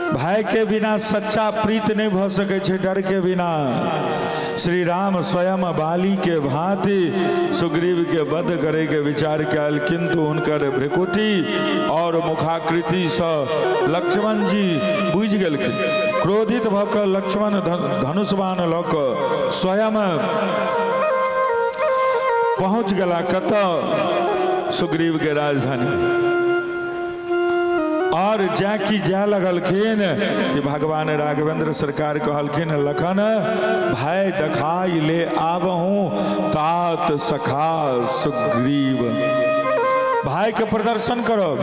भाई के बिना सच्चा प्रीत नहीं भ सकै छै, डर के बिना। श्री राम स्वयं बाली के भांति सुग्रीव के वध करे के विचार कयल, किंतु हुनकर भ्रिकुटी और मुखाकृति से लक्ष्मण जी बुझि गेलखिन। क्रोधित भऽ कऽ लक्ष्मण धनुष बाण लऽ कऽ स्वयं पहुँच गेला कतऽ? सुग्रीव के राजधानी। और जा की जाय लगलखिन कि भगवान राघवेंद्र सरकार कहलखिन, लखन भाई देखाई ले आबहूँ तात सखा सुग्रीव। भाई के प्रदर्शन करब,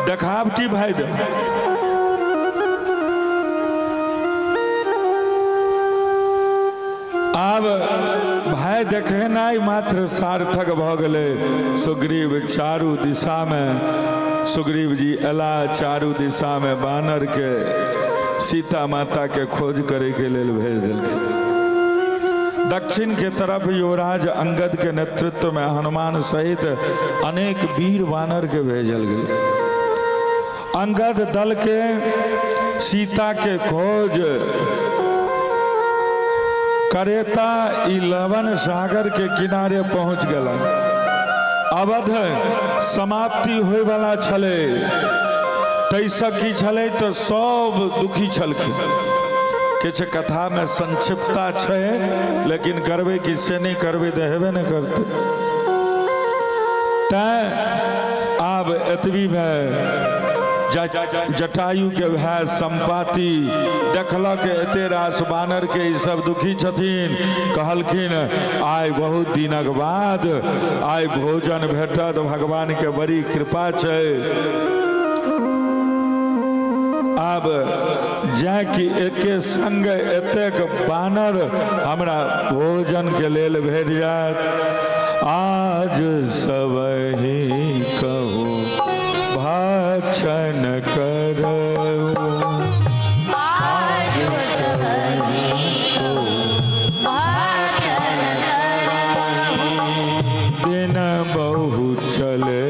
देखावटी भाई दे। आब भाई देखेनाइ मात्र सार्थक भऽ गेलै। सुग्रीव चारू दिशामे, सुग्रीव जी अयला, चारू दिशामे बानरके सीता माताके खोज करैके लेल भेज देलखिन। दक्षिण के तरफ युवराज अंगद के नेतृत्व में हनुमान सहित अनेक वीर वानर के भेजल गेल। अंगद दल के सीता के खोज करेता ई लवण सागर के किनारे पहुंच गेला। अवध समाप्ति होय वाला छलै, तैसँ की छलै तऽ सब दुखी छलखिन। किछु कथामे संक्षिप्तता छै, लेकिन करबै कि से नहि करबै तऽ हेबे नहि करतै। तैँ आब एतबीमे जटायु के भाय सम्पाति देखलक एते रास बानर के ई सब दुखी छथिन। कहलखिन, आइ बहुत दिनक बाद आइ भोजन भेटत, भगवान के बड़ी कृपा छै। आब जाय कि एके संग एतेक बानर हमरा भोजन के लेल भेट जायत। आज सबही कहू भाषण करू, आज सबही कहू भाषण करहु। दिन बहु चले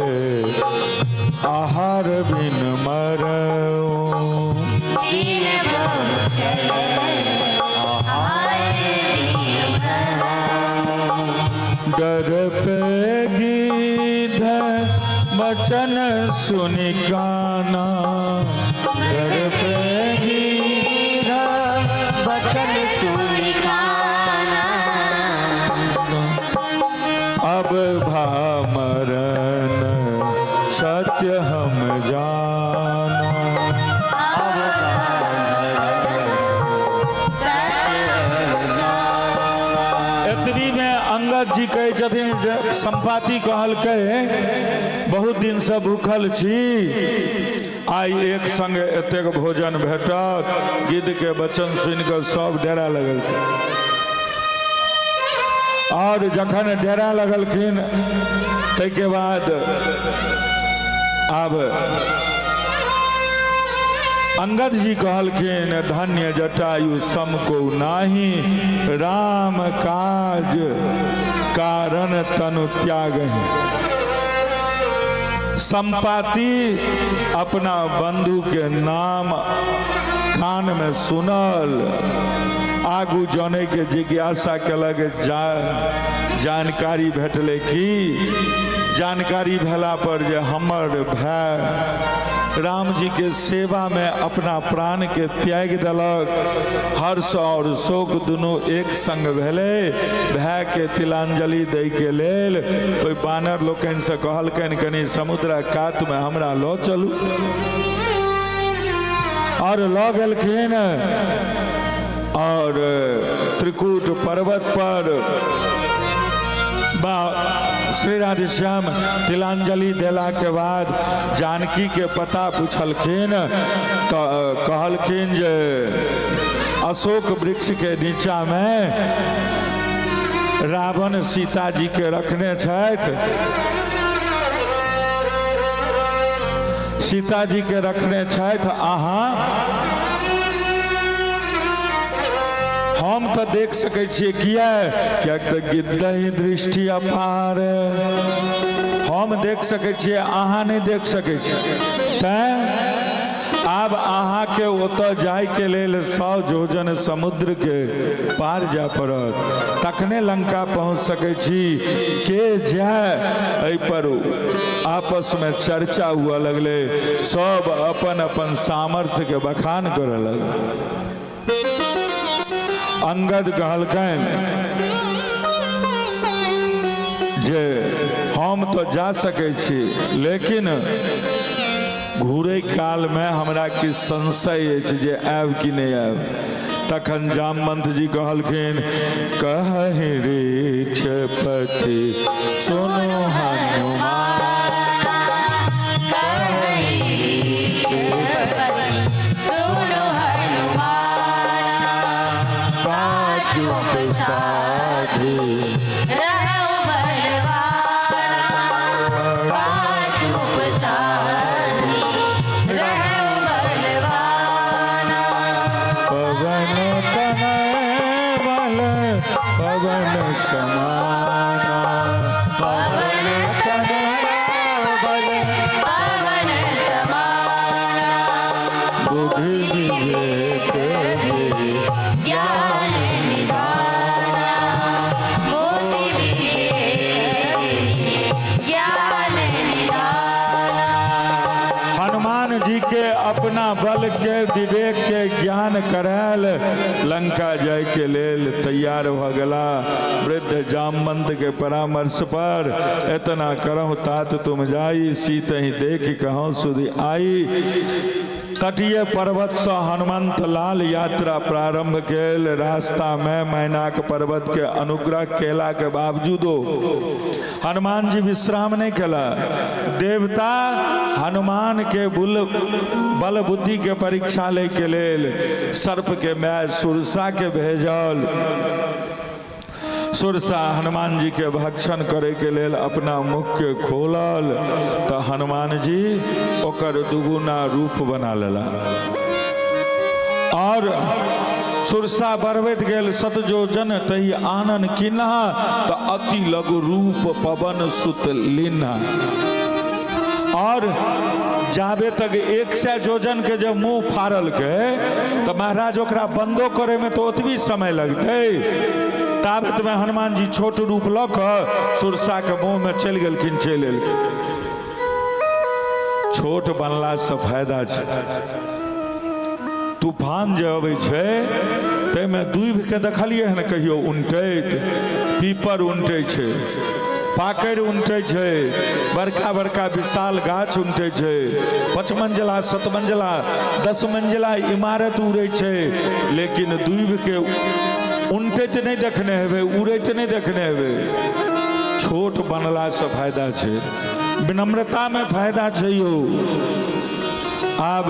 आहार बिन मरऊ। दिन बहु चले आहार बिन मरऊ। डर पे गीध बचन सुनि काना, डर पे गीध बचन सुनि काना। अब भामरन सत्य हम जाना। अब एतबी में अंगद जी कहै छथिन जे सम्पाति कहलकै, बहुत दिनसँ भूखल छी, आइ एक संग एतेक भोजन भेटत। गिद्ध के वचन सुनि कऽ सब डेरा लगलखिन। और जखन डेरा लगलखिन ताहिके बाद आब अंगद जी कहलखिन, धन्य जटायु सम को नाही, राम काज कारण तनु त्याग। संपाति अपना बंधु के नाम कान में सुनल, आगू जाने के जिज्ञासा केलक। जानकारी भेटलै की जानकारी भेला पर जे हमर भाय राम जी के सेवा में अपना प्राण के त्याग देलक। हर्ष और शोक दुनू एक संग भेलै। भाय के तिलांजलि दै के लेल ओहि बानर लोकनि से कहलकनि, कनि समुद्र कात में हमरा लऽ चलू। और लऽ गेलखिन और त्रिकूट पर्वत पर बा श्री राधेश्याम तिलांजलि देला के बाद जानकी के पता पूछलखिन तऽ कहलखिन जे अशोक वृक्ष के नीचा में रावण सीता जी के रखने छथि, सीता जी के रखने छथि। अहाँ हम तऽ देख सकै छियै, किया? किएक तऽ गिद्धहि दृष्टि अपार। हम देख सकै छियै, अहाँ नहि देख सकै छियै। तैँ आब अहाँके ओतऽ जायके लेल 100 योजन समुद्र के पार जाय पड़त, तखने लंका पहुँच सकै छी। के जाय? एहि पर आपस में चर्चा हुआ लगले, सब अपन अपन सामर्थ्य के बखान करऽ लगल। अंगद कहलकनि जे हम तऽ जा सकै छी, लेकिन घुरै कालमे हमरा किछु संशय अछि जे आयब कि नहि आयब। तखन जामवंत जी कहलखिन, कहि ऋक्षपति सुनु हनुमान, पवन तनय बल पवन समाना, पवन तनय बल पवन समाना, बुद्धि विवेक ज्ञान निधाना, बुद्धि विवेक ज्ञान निधाना। हनुमान जी के अपना बल के विवेक के ज्ञान करायल लंका जाय के लेल तैयार भ गेला। वृद्ध जामवंत के परामर्श पर एतना करहु तात तुम जाई, सीतहि देख कहूँ सुधि आई। तटीय पर्वत से हनुमंत लाल यात्रा प्रारंभ केल। रास्ता में मैनाक पर्वत के अनुग्रह केला के बावजूदो हनुमान जी विश्राम नहीं केला। देवता हनुमान के बल बुद्धि के परीक्षा ले के लेल सर्प के my Surasa के भेजल। सुरसा हनुमान जी के भक्षण करे के लेल अपना मुख के खोलल तो हनुमान जी ओकर दुगुना रूप बना लेला और सुरसा बढ़बैत गेल। सतजोजन तही आनन किन्हा, तो अति लघु रूप पवन सुत लीन्हा। और जाबे तक 100 योजन के जब मुंह फाड़ल के तो महाराज ओकरा बंदो करे में तो ओतबी समय लगतै। ताबत में हनुमान जी छोट रूप लऽ कऽ सुरसा के मुंह में चलि गेलखिन, चलि एलखिन। छोट बनला से फायदा छै। तूफान जे अबै छै ताहिमे दूभि के देखलियै हन कहियो उनटैत? पीपर उनटै छै, पाकड़ि उनटै छै, बड़का बड़का विशाल गाछ उनटै छै, 5 मंजिला 7 मंजिला 10 मंजिला इमारत उड़ै छै, लेकिन दूभि के उनटैत नहि देखने हेबै, उड़ैत नहि देखने हेबै। छोट बनला से फायदा छै, विनम्रता में फायदा छै यौ। आब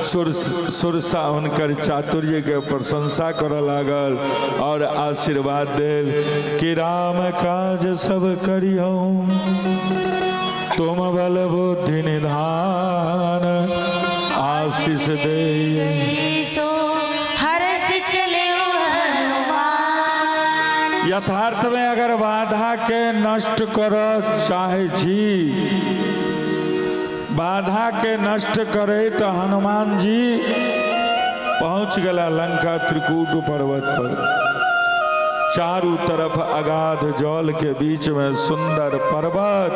सुरसा हुनकर चातुर्य के प्रशंसा करऽ लागल और आशीर्वाद देल कि राम काज सब करियौ तुम बल बुद्धि निधान, आशीष दे सो हरस चले हनुमान। यथार्थ में अगर बाधा के नष्ट करऽ चाहे छी, बाधा के नष्ट करे तो हनुमान जी पहुंच गया लंका त्रिकूट पर्वत पर। चारों तरफ अगाध जल के बीच में सुंदर पर्वत,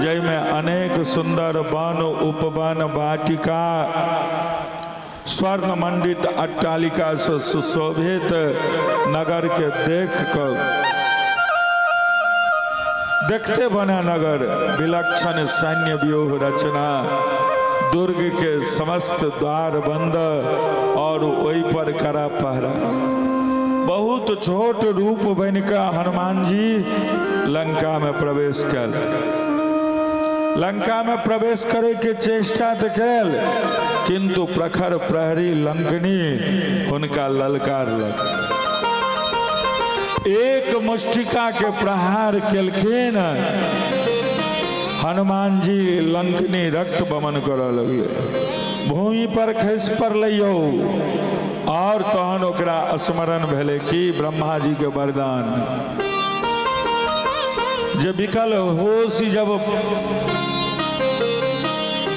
जैमें अनेक सुंदर वन उपवन वाटिका, स्वर्ण मंडित अट्टालिका से सुशोभित नगर के देख कर देखते बना नगर, विलक्षण सैन्य व्यूह रचना, दुर्ग के समस्त द्वार बंद और ओहि पर कड़ा पहरा। बहुत छोट रूप बनकर हनुमान जी लंका में प्रवेश कल। लंका में प्रवेश करे के चेष्टा तो कैल, किंतु प्रखर प्रहरी लंकनी उनका ललकारलक। एक मुष्टिका के प्रहार केलखिन हनुमान जी, लंकनी रक्त बमन करऽ लगले, भूमि पर खसि पड़लै यौ। और तहन ओकरा स्मरण भेलै कि ब्रह्मा जी के वरदान जे विकल होश जब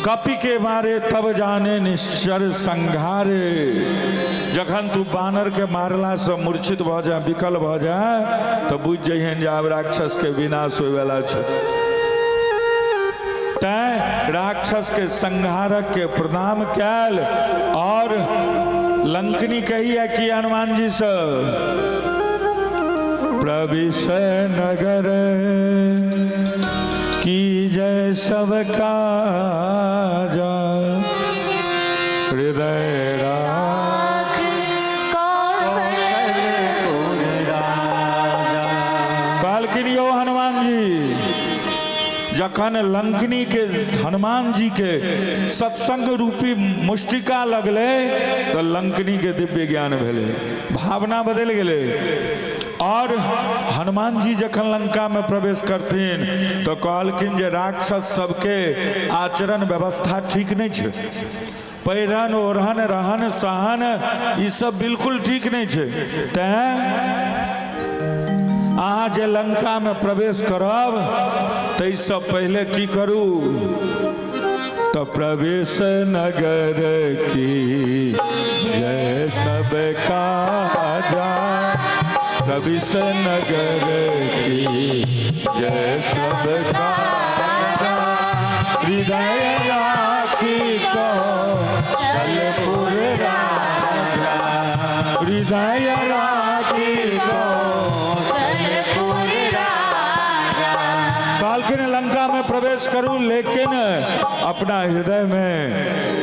कपि के मारे तब जाने निश्चर संघारे। जखन तू बानर के मारला से मूर्छित भऽ जाए, विकल भऽ जाए, तऽ बुझि जइहें जे आब राक्षस के विनाश होइवला छै। तैं राक्षस के संहारक के प्रणाम कैल और लंकनी कही है कि हनुमान जी से प्रविश नगर की जय सब काजा हृदय राख कौशलपुर राजा। कहलखिन यौ हनुमान जी, जखन लंकनी के हनुमान जी के सत्संग रूपी मुष्टिका लगले तो लंकनी के दिव्य ज्ञान भेलै, भावना बदलि गेलै। और हनुमान जी जखन लंका में प्रवेश करथिन तो कहलखिन जे राक्षस सबके आचरण व्यवस्था ठीक नहीं छै, पहिरन ओढ़न रहन सहन ई सब बिल्कुल ठीक नहीं छै, तैं अहाँ जे लंका में प्रवेश करब ताहिसँ पहिले की करू तो प्रवेश नगर की जय सब काजा, प्रवेश नगर की जय सब काजा, हृदय राखी कौशलपुर राजा, हृदय राखी कौशलपुर राजा। कहलखिन लंका में प्रवेश करू, लेकिन अपना हृदय में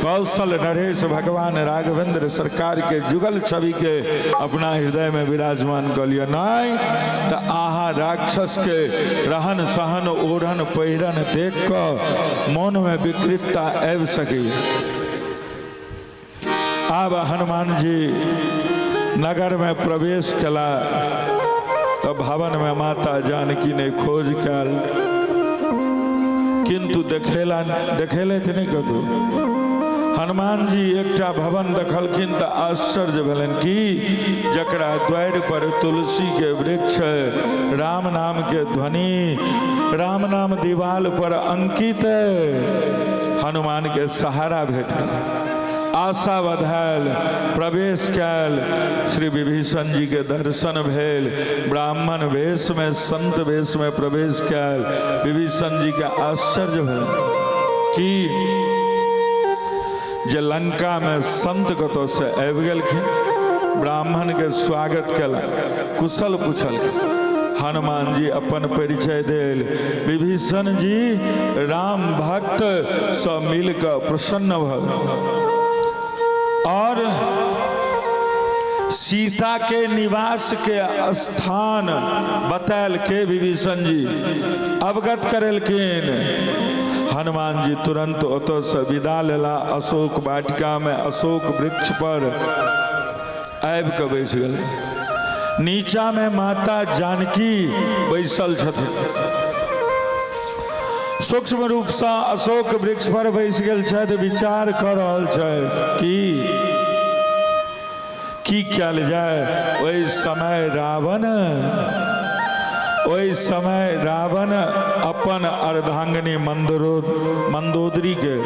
कौशल नरेश भगवान राघवेंद्र सरकार के जुगल छवि के अपना हृदय में विराजमान कर लिया, नहीं तो आहा राक्षस के रहन सहन ओढ़न पहिरन देख कऽ मन में विकृतता आबि सकी। आब हनुमान जी नगर में प्रवेश कला तो भवन में माता जानकी ने खोज कल, किंतु देखेला देखेले तऽ नहि कतहु। हनुमान जी एकटा भवन देखलखिन तऽ आश्चर्य भेलनि कि जकरा द्वारि पर तुलसी के वृक्ष, राम नाम के ध्वनि, राम नाम दीवाल पर अंकित, हनुमान के सहारा भेटल, आशा बधायल, प्रवेश कैल, श्री विभीषण जी के दर्शन भेल, ब्राह्मण वेश में संत वेश में प्रवेश कैल। विभीषण जी के आश्चर्य भेल कि जे लंका में संत कतौ से आबि गेलखिन, ब्राह्मण के स्वागत केला, कुशल पूछलखिन। हनुमान जी अपन परिचय देल, विभीषण जी राम भक्त से मिलकर प्रसन्न भल और सीता के निवास के स्थान बतायल के विभीषण जी अवगत करेलखिन। हनुमान जी तुरंत ओतऽ से विदा लेला, अशोक वाटिका में अशोक वृक्ष पर आबि कऽ बैस गेल। नीचा में माता जानकी बैसल छथिन, सूक्ष्म रूपसँ अशोक वृक्ष पर बैस गेल छथि, विचार कऽ रहल छथि कि की कयल जाय। ओहि समय रावण, ओहि समय रावण अपन अर्धांगिनी मंदोदरी के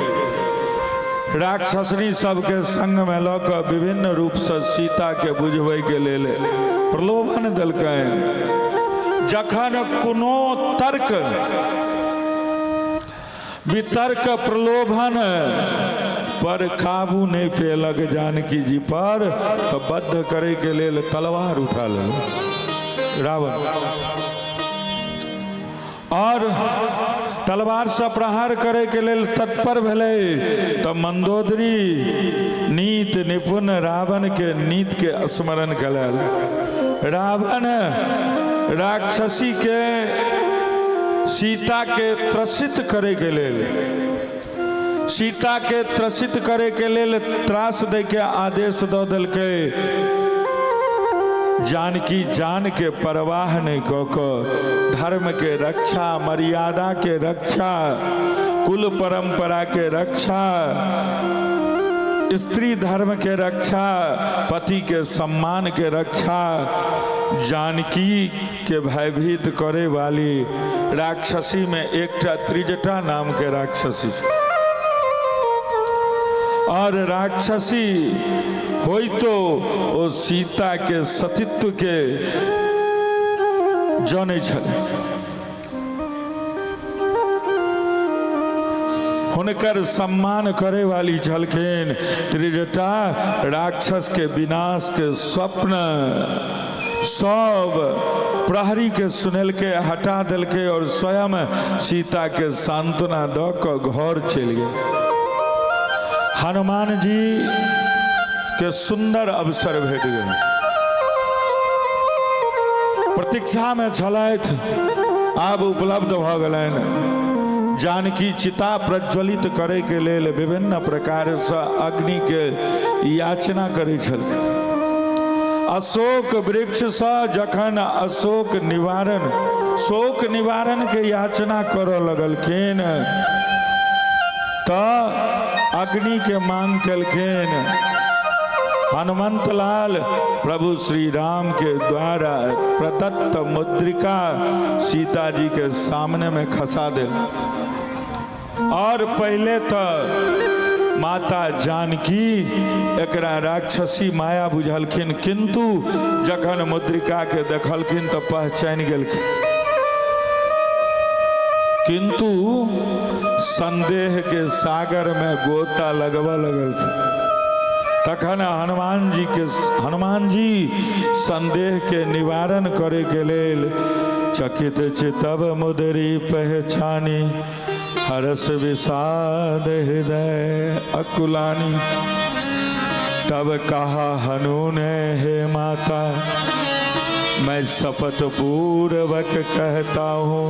राक्षसनी सबके संग में लऽ कऽ विभिन्न रूपसँ सीता के बुझबै के लेल प्रलोभन देलकनि। जखन कोनो तर्क वितर्क प्रलोभन पर काबू नहीं पेलक जानकी जी पर, तो बद्ध करे के लेल तलवार उठा लेल रावण और तलवार से प्रहार करे के लेल तत्पर भेलै। तो मंदोदरी नीत निपुण रावण के नीत के स्मरण कयल। रावण राक्षसी के सीता के त्रसित करे के लेल, सीता के त्रसित करे के लेल त्रास दे के आदेश दऽ देलकै। जानकी जान के परवाह नहीं कऽ कऽ धर्म के रक्षा, मर्यादा के रक्षा, कुल परंपरा के रक्षा, स्त्री धर्म के रक्षा, पति के सम्मान के रक्षा, जानकी के भयभीत करे वाली राक्षसी में एकटा त्रिजटा नाम के राक्षसी। और राक्षसी होइतो ओ सीता के सतीत्व के जनै छलै। हुनकर सम्मान करे वाली छलखिन। त्रिजटा राक्षस के विनाश के स्वप्न सब प्रहरी के सुनेलके, हटा देलके और स्वयं सीता के सांत्वना दऽ कऽ घर चलि गेल। हनुमान जी के सुंदर अवसर भेट गेल। प्रतीक्षा में छलथि, आब उपलब्ध भऽ गेलनि। जानकी चिता प्रज्वलित करे के लेल विभिन्न प्रकार से अग्नि के याचना करै छलखिन। अशोक वृक्ष से जखन अशोक निवारण शोक निवारण के याचना करऽ लगलखिन तऽ अग्नि के मांग केलखिन। हनुमंत लाल प्रभु श्री राम के द्वारा प्रदत्त मुद्रिका सीता जी के सामने में खसा दिल। और पहले तो माता जानकी एकरा राक्षसी माया बुझलखिन, किंतु जखन मुद्रिका के देखलखिन तो पहचान गेलखिन, किंतु संदेह के सागर में गोता लगबऽ लगलखिन। तखन हनुमान जी के हनुमान जी संदेह के निवारण करे के लेल चकित चितब मुदरी पहचानी, हरस विषाद हृदय अकुलानी। तब कहा हनु ने, हे माता, मैं शपथ पूर्वक कहता हूँ,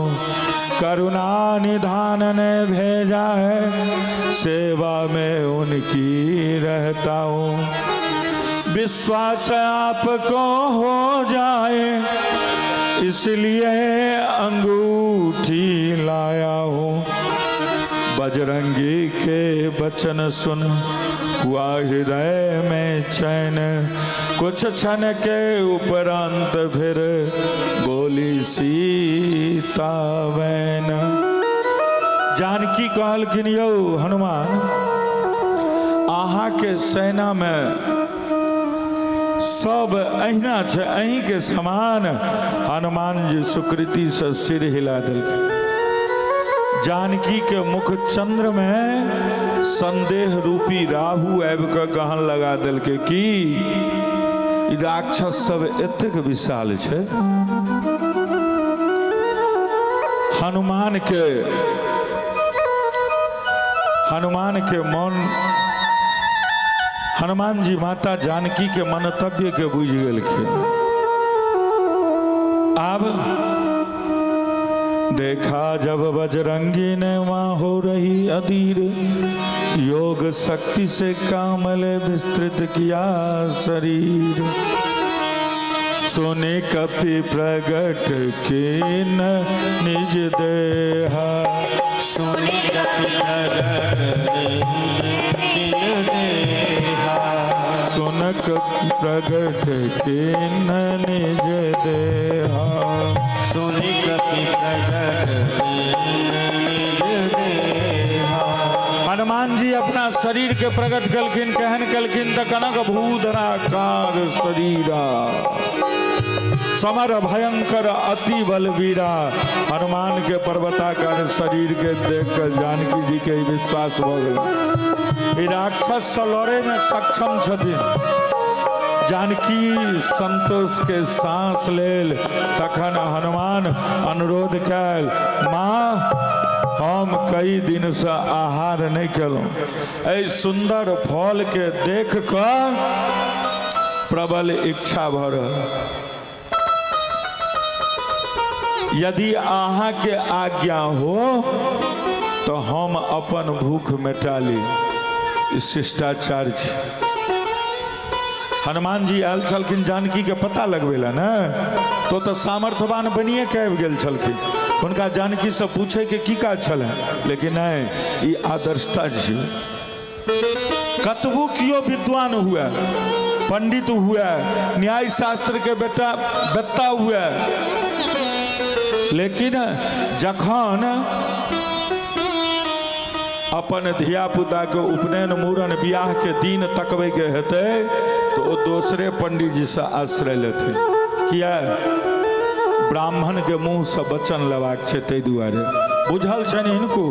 करुणा निधान ने भेजा है, सेवा में उनकी रहता हूँ। विश्वास आपको हो जाए, इसलिए अंगूठी लाया हूँ। बजरंगी के वचन सुन हुआ हृदय में चैन, कुछ क्षण के उपरांत फिर बोली सीता बैन। जानकी कहलखिन, यौ हनुमान, अहाँके सेनामे सब अहिना छै, अहीँके समान? हनुमान जी सुकृति से सिर हिला देलखिन। जानकी के मुख चंद्र में संदेह रूपी राहु आबि कऽ गहन लगा देलकै कि ई राक्षस सब एतेक विशाल छै। हनुमान के हनुमान के मन हनुमान जी माता जानकी के मंतव्य के बुझि गेलखिन। आब देखा जब बजरंगी ने वहां हो रही अधीर, योग शक्ति से कामले विस्तृत किया शरीर। सुने कपि प्रगट कीन निज देहा, सुनि कपि प्रगट कीन देहा, सुन कपि प्रगट कीन निज देहा, सुनि कपि प्रगट कीन निज देहा। हनुमान जी अपना शरीर के प्रकट कलखिन। केहन कलखिन? तऽ कनक भूधराकार शरीरा, समर भयंकर अति बलवीरा। हनुमान के पर्वताकार शरीर के देख कर जानकी जी के ई विश्वास भऽ गेल, ई राक्षस से लड़े में सक्षम छथिन। जानकी संतोष के सांस लेल। तखन हनुमान अनुरोध कयल, माँ, हम कई दिनसँ आहार नहि केलहुँ, एहि सुन्दर फल के देख कऽ प्रबल इच्छा भऽ रहल। यदि अहाँके आज्ञा हो तऽ हम अपन भूख मेटा ली। ई शिष्टाचार छै। हनुमान जी आयल छलखिन जानकी के पता लगबै लए ने, तो तऽ सामर्थ्यवान बनिए के आबि गेल छलखिन। हुनका जानकी से पूछे के की काज छलै? लेकिन नहि, ई आदर्शता छै। कतबो कियो विद्वान हुए, पंडित हुए, न्याय शास्त्र के बेटा बेटा हुए, लेकिन जखन अपन धियापुताके उपनयन मूड़न बियाहके दिन तकबैके हेतै तऽ ओ दोसरे पंडीजीसँ आश्रय लेथिन। किया? ब्राह्मणके मुँहसँ वचन लेबाक छै, ताहि दुआरे बुझल छनि हिनको।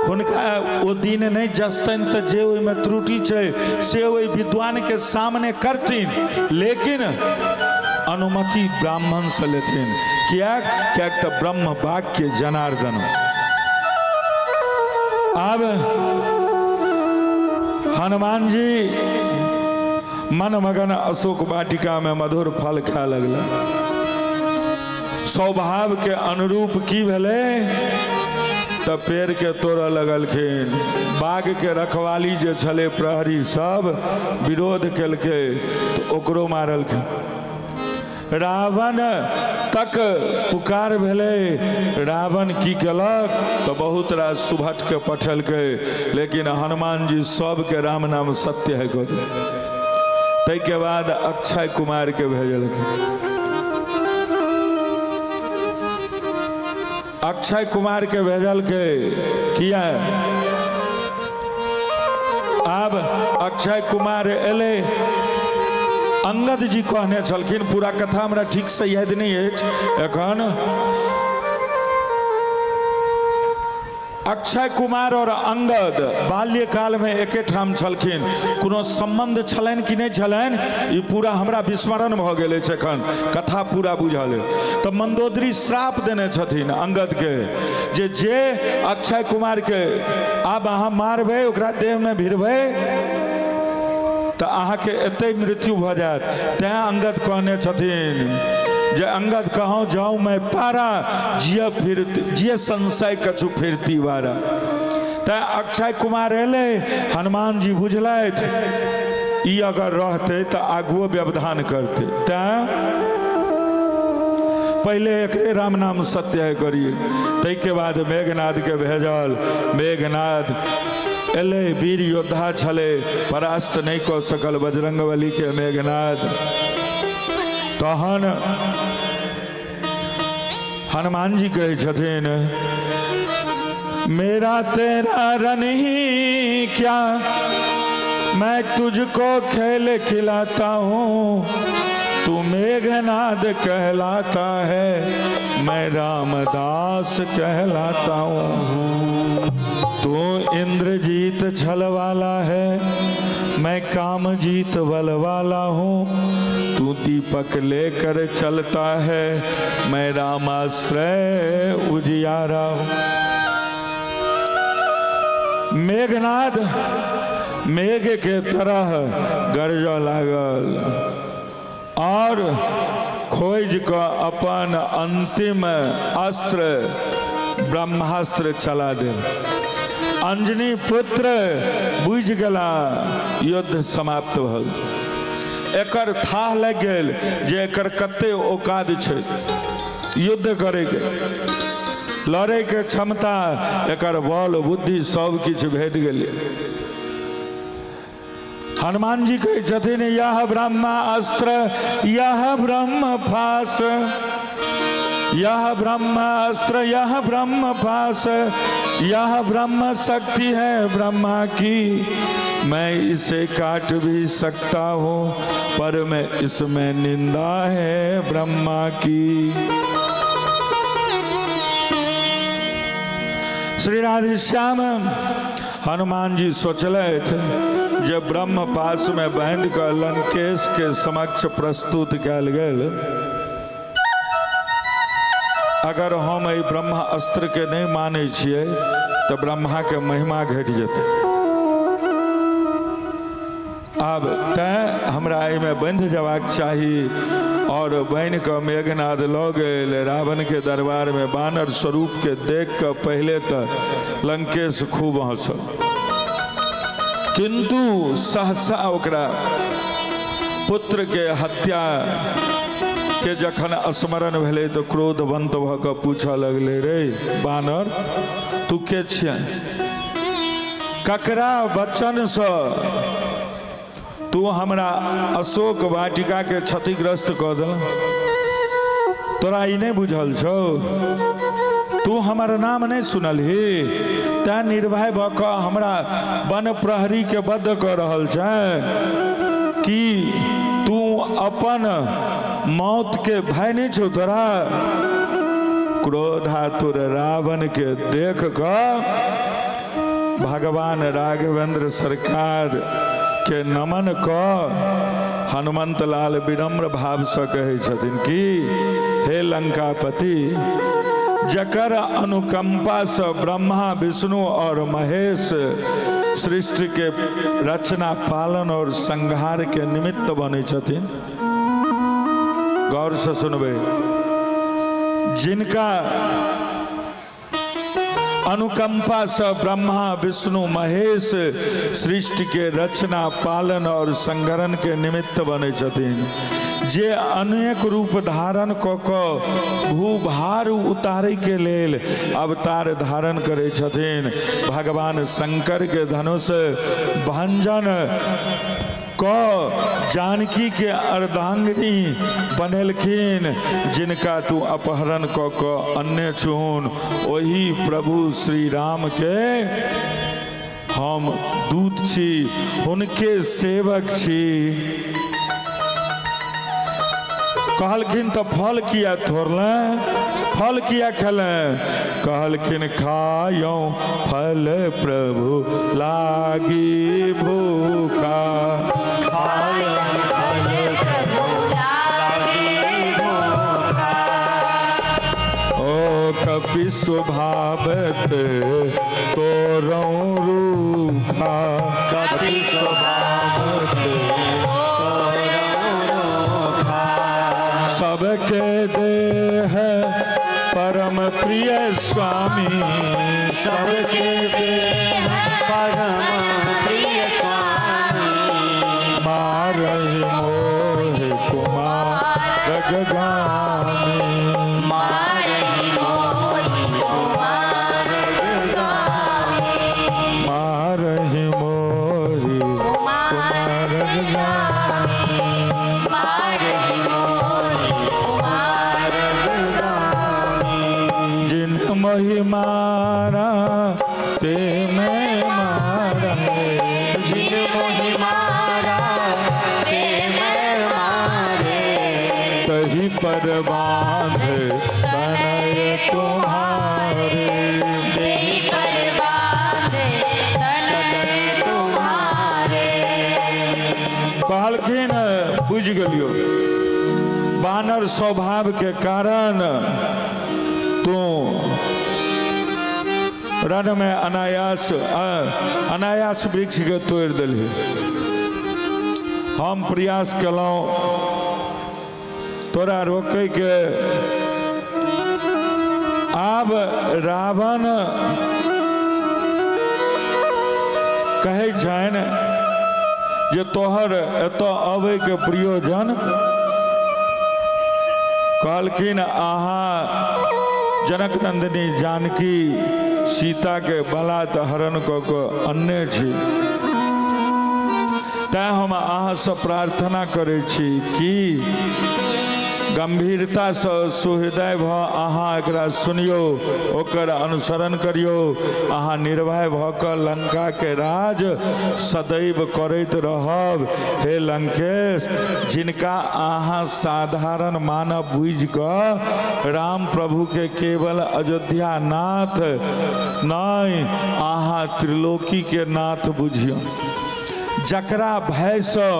हुनका ओ दिन नहि जसतनि तऽ जे ओहिमे त्रुटि छै से ओहि विद्वानके सामने करथिन, लेकिन अनुमति ब्राह्मणसँ लेथिन। किएक? किएक तऽ ब्रह्म वाक्य जनार्दन। आब हनुमान जी मन मगन अशोक वाटिका में मधुर फल खाए लगला। स्वभाव के अनुरूप की भेलै तऽ पेड़ के तोड़ऽ लगलखिन। बाघ के रखवाली जे छलै प्रहरी सब विरोध केलकै तऽ ओकरो मारलखिन। रावण तक पुकार भेलै। रावण की केलक तऽ बहुत रास सुभटके पठेलकै, लेकिन हनुमान जी सबके राम नाम सत्य है कऽ देलकै। ताहिके बाद अक्षय कुमारके भेजलखिन। अक्षय कुमार के भेजलकै। किया? आब अक्षय कुमार एलै। अंगद जी कहने छलखिन, पूरा कथा हमरा ठीक से याद नहि अछि एखन। अक्षय कुमार और अंगद बाल्यकाल में एके ठाम छलखिन। कोनो संबंध छलनि कि नहि छलनि ई पूरा हमरा विस्मरण भऽ गेल अछि, एखन कथा पूरा बुझल अछि। तऽ मंदोदरी श्राप देने छथिन अंगद के जे जे अक्षय कुमार के आब अहाँ मारबै, ओकरा देह में भिड़बै तऽ अहाँके एतै मृत्यु भऽ जायत। तैं अंगद कहने छथिन जे अंगद कहूँ जाऊँ मैं पारा, जिय फिर जिय संशय कछु फिरती वारा। तैं अक्षय कुमार एलै। हनुमान जी बुझलथि ई अगर रहतै तऽ आगुओ व्यवधान करतै, तैं पहिले एकरे राम नाम सत्य है करिए। ताहिके बाद मेघनाथके भेजल। मेघनाथ एलै, वीर योद्धा छलै, परास्त नहि कऽ सकल बजरंगबलीके मेघनाथ। तहन हनुमान जी कहै छथिन, मेरा तेरा रन ही क्या, मैं तुझको खेल खिलाता हूँ, तू मेघनाद कहलाता है, मैं रामदास कहलाता हूँ। तू इंद्रजीत छल वाला है, मैं कामजीत बल वाला हूँ। तू दीपक लेकर चलता है, मैं रामाश्रय उजियारा हूँ। मेघनाद मेघ के तरह गरज लागल और खोज कऽ अपन अंतिम अस्त्र ब्रह्मास्त्र चला देल। अंजनी पुत्र बुझि गेला युद्ध समाप्त भल। एकर थाह लागि गेल जे एकर कते औकात छै युद्ध करैके, लड़ैके क्षमता, एकर बल बुद्धि सब किछु भेट गेलै। हनुमान जी कहै छथिन, यह ब्रह्म अस्त्र यह ब्रह्म फास, यह ब्रह्म अस्त्र यह ब्रह्म फास, यह ब्रह्म शक्ति है ब्रह्मा की, मैं इसे काट भी सकता हूँ पर मैं इसमें निंदा है ब्रह्मा की। श्री राधे श्याम। हनुमान जी सोचलथि जे ब्रह्म पास में बांधि कऽ लंकेश के समक्ष प्रस्तुत कयल गेल, अगर हम एहि ब्रह्म अस्त्र के नहि मानै छियै तऽ ब्रह्मा के महिमा घटि जेतै। आब तैँ हमरा एहिमे बन्हि जयबाक चाही। आओर बनि कऽ मेघनाद लऽ गेल रावणके दरबारमे। बानर स्वरूपके देख कऽ पहिले तऽ लंकेश खूब हँसल, किन्तु सहसा ओकरा पुत्रके हत्या के जखन स्मरण भेलै तऽ क्रोधवंत भऽ कऽ पूछऽ लगलै, रे बानर, तू के छियै? ककरा वचनसँ तू हमरा अशोक वाटिकाके क्षतिग्रस्त कऽ देल? तोरा ई नहि बुझल छौ? तू हमर नाम नहि सुनलही? तैँ निर्भय भऽ कऽ हमरा वन प्रहरीके बद्ध कऽ रहल छै कि तू अपन मौतके भय नहि छौ तोरा? क्रोधातुर रावण के देख कऽ भगवान राघवेंद्र सरकार के नमन कऽ हनुमंत लाल विनम्र भावसँ कहै छथिन कि हे लंकापति, जकर अनुकंपासँ ब्रह्मा विष्णु और महेश सृष्टि के रचना पालन और संहार के निमित्त बनै छथिन। गौर से सुनबै, जिनका अनुकंपा से ब्रह्मा विष्णु महेश सृष्टि के रचना पालन और संगरण के निमित्त बनै छथिन, जे अनेक रूप धारण कऽ कऽ भूभार उतारै के लेल अवतार धारण करै छथिन, भगवान शंकर के धनुष भंजन कऽ जानकी के अर्धांगिनी बनेलखिन, जिनका तू अपहरण कऽ कऽ अन्य छुहुन, ओही प्रभु श्री राम के हम दूत छी, हुनके सेवक छी। कहलखिन तऽ फल किया थोड़ले, फल किया खेले? कहलखिन खायौ फल प्रभु लागी भूखा, ओ कपि स्वभावत तोरौ रूखा, कपि स्वभावत तोरौ रूखा, सबके देह परम प्रिय स्वामी, सबके देह परम प्रिय स्वामी, मारहि मोहि कुमार गामी, मारहि मोहि कुमार गामी, मारहि मोहि कुमार गामी, मारहि मोहि कुमार गामी, जिन मोहि मारा ते मैं मारा, जिन मोहि मारा ते मैं मारे, तही पर बांध तनय तुम्हारे, तेहि पर बांधे तनय तुम्हारे। कहलखिन बुझि गेलियो, बानर स्वभाव के कारण तू रण में अनायास अनायास वृक्ष के तोड़ि देलही। हम प्रयास केलहुँ तोरा रोकै के। आब रावण कहै छनि जे तोहर एतऽ अबैके प्रयोजन? कहलखिन अहाँ जनक नंदिनी जानकी सीताके बलात् हरण कऽ कऽ अनने छी, तैँ हम अहाँसँ प्रार्थना करै छी कि गंभीरतासँ सुहृदय भऽ अहाँ एकरा सुनियौ, ओकर अनुसरण करियौ। अहाँ निर्भय भऽ कऽ लंकाके राज सदैव करैत रहब। हे लंकेश, जिनका अहाँ साधारण मानव बुझि कऽ राम प्रभुके केवल अयोध्या नाथ नहि, अहाँ त्रिलोकीके नाथ बुझियौ, जकरा भयसँ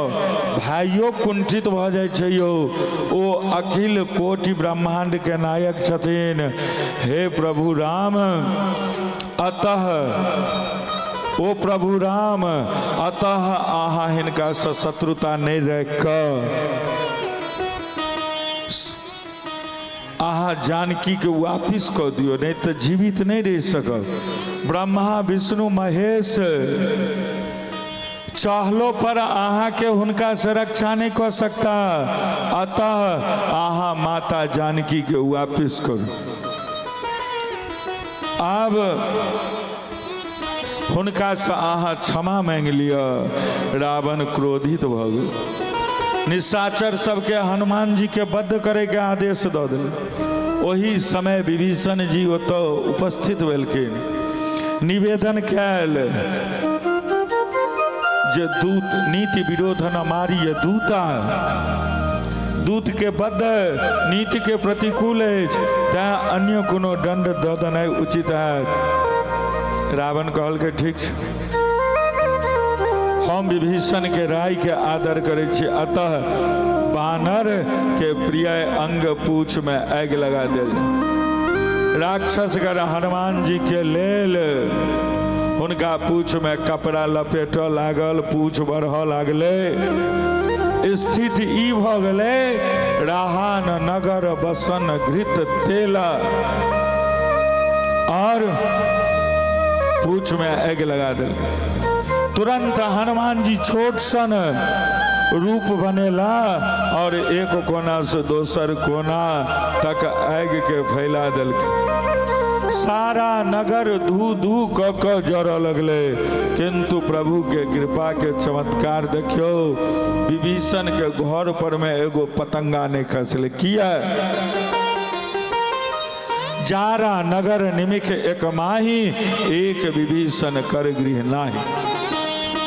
भाइयो कुंठित भऽ जाइ छै यौ, ओ अखिल कोटि ब्रह्माण्डके नायक छथिन। हे प्रभु राम, अतः ओ प्रभु राम, अतः अहाँ हिनकासँ शत्रुता नहि राखि कऽ अहाँ जानकीके वापिस कऽ दियौ, नहि तऽ जीवित नहि रहि सकब। ब्रह्मा विष्णु महेश चाहलो पर अहाँके हुनका से रक्षा नहि कऽ सकता, अतः अहाँ माता जानकीके वापिस करू। आब हुनकासँ अहाँ क्षमा मांगि लिअ। रावण क्रोधित भऽ गेल, निशाचर सबके हनुमान जी के बद्ध करैके आदेश दऽ देल। ओही समय विभीषण जी ओतऽ उपस्थित भेलखिन। निवेदन कयल जे दूत नीति विरोध न मारिय दूता, दूत के बद्ध नीति के प्रतिकूल अछि, तैं अन्य कोनो दंड दऽ देनाइ उचित हैत। रावण कहलकै ठीक छै, हम विभीषण के राय के आदर करै छी, अतः बानर के प्रिय अंग पूछ में आगि लगा देल। राक्षसगण हनुमान जी के लेल हुनका पूछ में कपड़ा लपेटऽ लागल, पूछ बढ़ऽ लागलै। स्थिति ई भऽ गेलै, राहान नगर बसन घृत तेल, और पूछ में आगि लगा देल। तुरंत हनुमान जी छोट सन रूप बनेला और एक कोना से दोसर कोना तक आगि के फैला देलखिन। सारा नगर धू धू क क जरऽ लगलै, किंतु प्रभु के कृपा के चमत्कार देखियौ, विभीषण के घर पर में एगो पतंगा नहीं खसलै। किया? जारा नगर निमिख एक माही, एक विभीषण कर गृह नाही।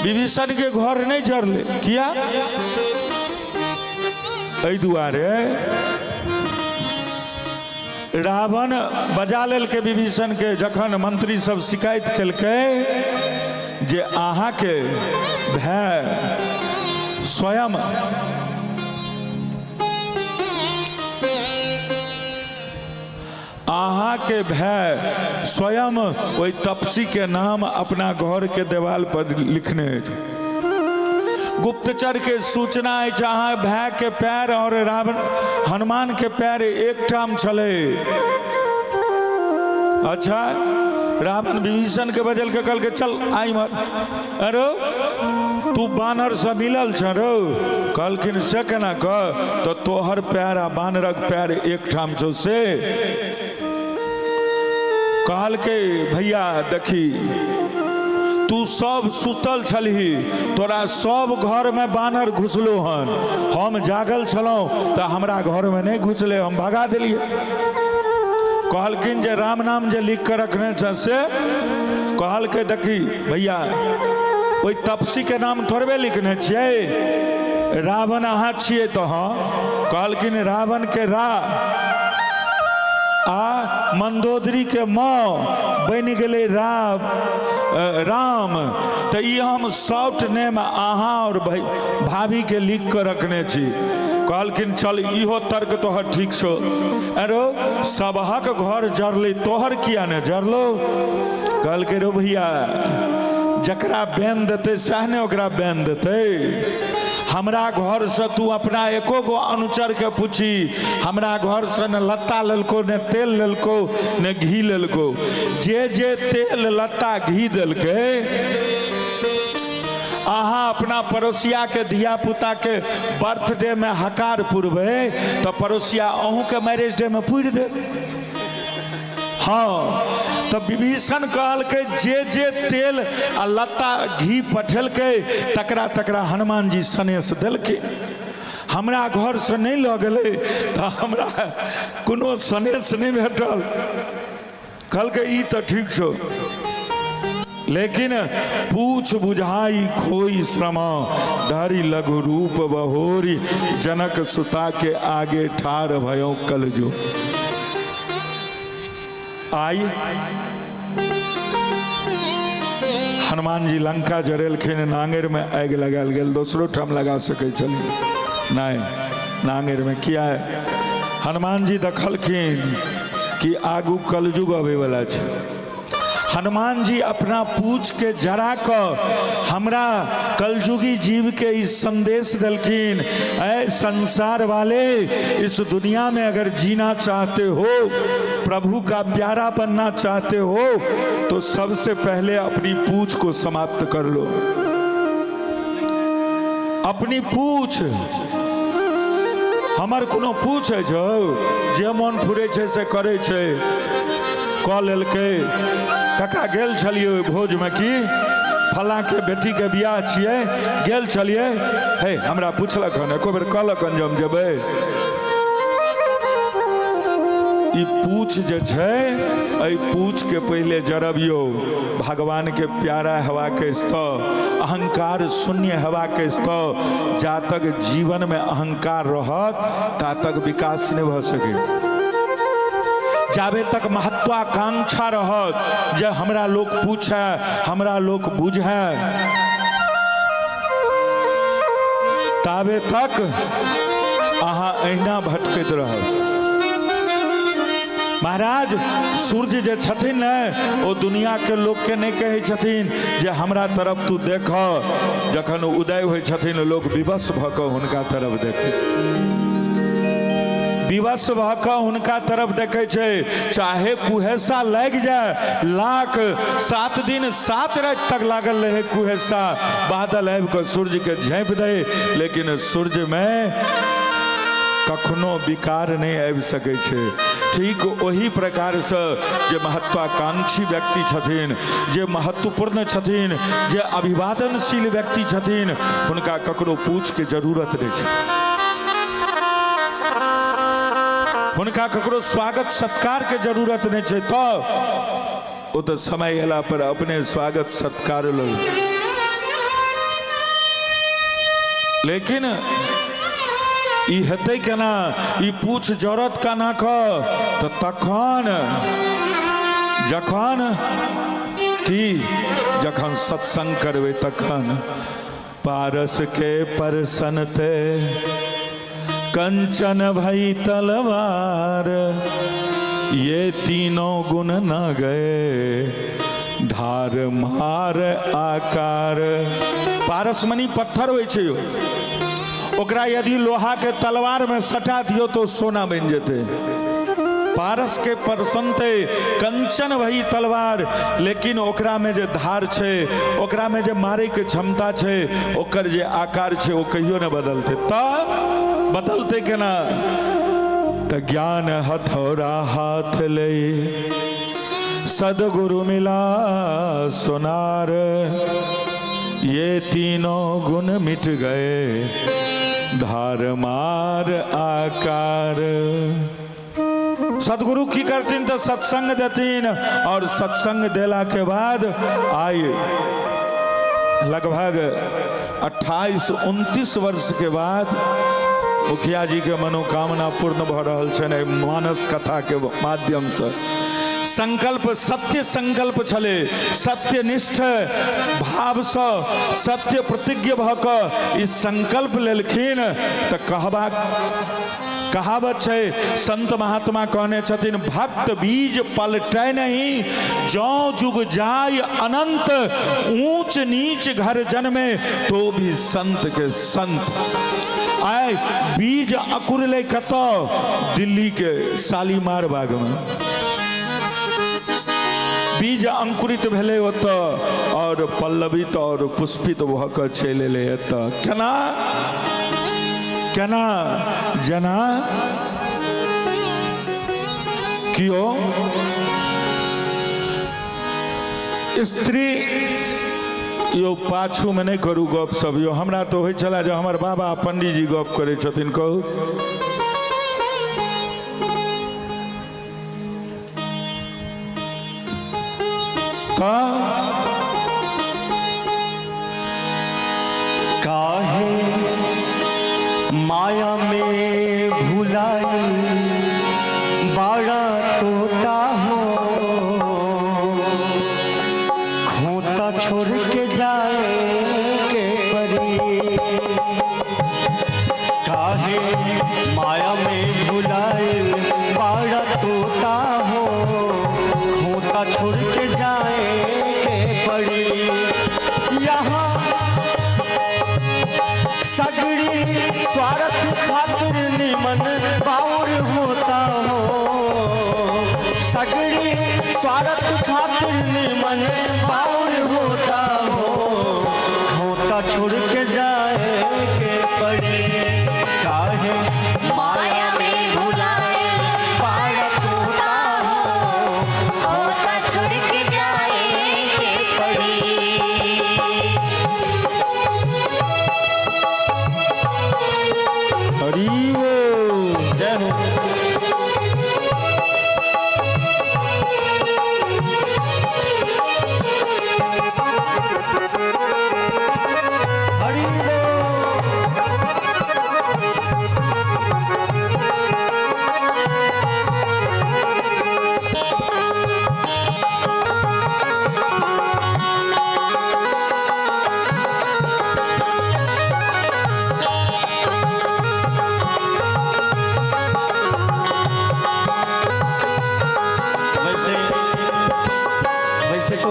विभीषण के घर नहीं जरले। किया? एहि दुआरे रावण बजा लेलकै विभीषण के। जखन मंत्री सब शिकायत केलकै जे अहाँके भाय स्वयं अहाँके भाय स्वयं ओहि तपसी के नाम अपना घर के देवाल पर लिखने अछि, गुप्तचर के सूचना अछि अहाँ भाय के पैर और रावण हनुमान के पैर एकठाम छलै। अच्छा, रावण विभीषण के बजल के कहलकै चल आई मर, अरे तू बानर से मिलल छ रौ? कहलखिन से केना कह? तऽ तोहर पैर आ बानरक पैर एकठाम छौ। से कहलकै भैया देखी, तू सब सुतल छलही, तोरा सब घरमे बानर घुसलो हन, हम जागल छलहुँ तऽ हमरा घरमे नहि घुसले, हम भगा देलियै। कहलखिन जे राम नाम जे लिख कऽ रखने छ से? कहलकै देखी भैया, ओहि तपसी के नाम थोड़बे लिखने छियै, रावण अहाँ छियै तऽ हँ। कहलखिन रावण के रा आ मंदोदरी के माँ बनि गेलै राम, तऽ ई हम शॉर्ट नेम अहाँ और भाभी के लिख कऽ रखने छी। कहलखिन चल इहो तर्क तोहर ठीक छौ। अरो सबहक घर जरलै, तोहर किया ने जरलो? कहलकै रो भैया, जकरा बैन देतै सएह ने ओकरा बैन देतै। हमरा घरसँ तू अपना एको गो अनुचरके पूछी, हमरा घरसँ ने लत्ता लेलको, ने तेल लेलको, ने घी लेलको। जे जे तेल लत्ता घी देलकै, अहाँ अपना पड़ोसियाके धियापुताके बर्थडे में हकार पुरबै तऽ पड़ोसिया अहूँके मैरेज डे में पुरि देत। हाँ, तऽ विभीषण कहलकै जे जे तेल आ लत्ता घी पठेलकै तकरा तकरा हनुमान जी सनेस देलकै। हमरा घरसँ नहि लऽ गेलै तऽ हमरा कोनो सनेस नहि भेटल। कहलकै ई तऽ ठीक छौ, लेकिन पूछ बुझाई खोई श्रम, धरि लघु रूप बहोरी, जनक सुता के आगे ठार भयो कल जो। आई हनुमान जी लंका जरेलखिन, नांगेर में आगि लगायल गेल, दोसरो ठाम लगा सकै छलै, नहि, नांगेर में किया? हनुमान जी देखलखिन कि आगू कलयुग अबै वाला छै। हनुमान जी अपना पूछ के जरा कऽ हमरा कलयुगी जीव के ई संदेश देलखिन, ऐ संसार वाले, इस दुनिया में अगर जीना चाहते हो, प्रभु का प्यारा बनना चाहते हो, तो सबसे पहले अपनी पूछ को समाप्त कर लो। अपनी पूछ, हमर कोनो पूछ अछि हौ? जे मोन फुरै छै से करै छै, कऽ लेलकै। काका गेल छलियै ओहि भोजमे की फलाँके बेटीके बियाह छियै, गेल छलियै। हे, हमरा पुछलक हन? एको बेर कहलक हन जे हम जेबै? ई पूछ जे छै एहि पूछके पहिले जरबियौ। भगवान के प्यारा हेबाक अछि तऽ अहंकार शून्य हेबाक अछि तऽ जा तक जीवन में अहंकार रहत ता तक विकास नहि भऽ सकै। जाबे तक महत्वाकांक्षा रहत जे हमरा लोक पूछे, हमरा लोक बुझे, ताबे तक अहाँ अहिना भटकैत रहब। महाराज सूर्य जे छथिन ने, ओ दुनिया के लोक के नहि कहै छथिन जे हमरा तरफ तू देख। जखन उदय होइ छथिन, लोक विवश भऽ कऽ हुनका तरफ देखै छै, विवश भऽ कऽ हुनका तरफ देखै छै। चाहे कुहेसा लागि जाय लाख, 7 दिन 7 राति तक लागल रहे कुहेसा, बादल आबि कऽ सूर्य के झाँपि दै, लेकिन सूर्यमे कखनो विकार नहि आबि सकै छै। ठीक ओही प्रकारसँ जे महत्वाकांक्षी व्यक्ति छथिन, जे महत्वपूर्ण छथिन, जे अभिवादनशील व्यक्ति छथिन, हुनका ककरो पूछके जरूरत नहि छै, हुनका ककरो स्वागत सत्कार के जरूरत नहि छै। तऽ ओ तऽ समय अयला पर अपने स्वागत सत्कार लग। लेकिन ई हेतै केना? ई पूछ जरत केना कऽ? तऽ तखन जखन की जखन सत्संग करबै तखन। पारस के परसनते कंचन भई तलवार, ये तीनों गुण न गए धार मार आकार। पारसमणि पत्थर होइ छै यौ। ओकरा यदि लोहा के तलवार में सटा दियौ तो सोना बनि जेतै। पारस के परसनते कंचन भई तलवार, लेकिन ओकरा में जे धार छै, ओकरा में जे मारे के क्षमता छै, ओकर जे आकार छै, ओ कहियो नहि बदलतै। तऽ बदलतै केना? तऽ ज्ञान हथौड़ा हाथ ले सदगुरु मिला सोनार, ये तीनों गुण मिट गए धार मार आकार। सदगुरु की करथिन? तऽ सत्संग देथिन और सत्संग देला के बाद आइ लगभग 28-29 वर्ष के बाद मुखिया जी के मनोकामना पूर्ण भऽ रहल छनि एहि मानस कथा के माध्यमसँ। संकल्प सत्य संकल्प छलै, सत्यनिष्ठ भावसँ सत्य प्रतिज्ञ भऽ कऽ ई संकल्प लेलखिन। तऽ कहबाक कहावत छै, संत महात्मा कहने छथिन, भक्त बीज पलटै नहीं जौ जुग जाय अनंत, ऊंच नीच घर जन्मे तो भी संत के संत। आइ बीज अकुरलै कतऽ? दिल्ली के शालीमार बागमे बीज अंकुरित भेलै ओतऽ और पल्लवित और पुष्पित भऽ कऽ चलि एलै एतऽ। केना केना? जेना कियो स्त्री, यौ पाछूमे नहि करू गप सब यौ, हमरा तऽ होइ छलै जे हमर बाबा पंडीजी गप करै छथिन। कहू। तऽ काहे माया में भुलाई बाड़ा तोता हो, खोता छोड़ के जाए के परी। काहे माया में भुलाए बाड़ा तोता हो, खोता छोड़ के जाए के पड़ी। यहाँ सगड़ी स्वार्थ खातिर निमन बाउर होता हो, सगड़ी स्वार्थ खातिर निमन बाउर होता हो, खोता छोड़ के जाए के पड़ी। काहे माया में भुलाए बाड़ा तोता हो, खोता छोड़ के जाए के पड़ी। हरि बोल। जय हो।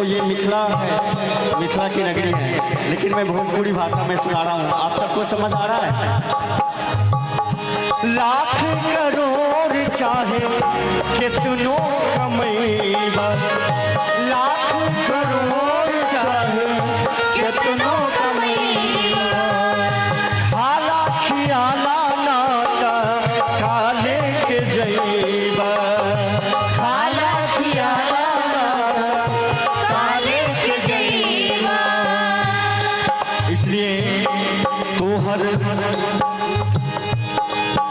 दोस्तों, ये मिथिला है, मिथिला की नगरी है, लेकिन मैं भोजपुरी भाषा में सुना रहा हूँ। आप सबको समझ आ रहा है? लाख करोड़ चाहे कितनो कमैबा, लाख करोड़ चाहे कितनो कमैबा, खाला खियाला नाता काले के जैबा, खाला खियाला नाता काले के जैबा। इसलिए तोहर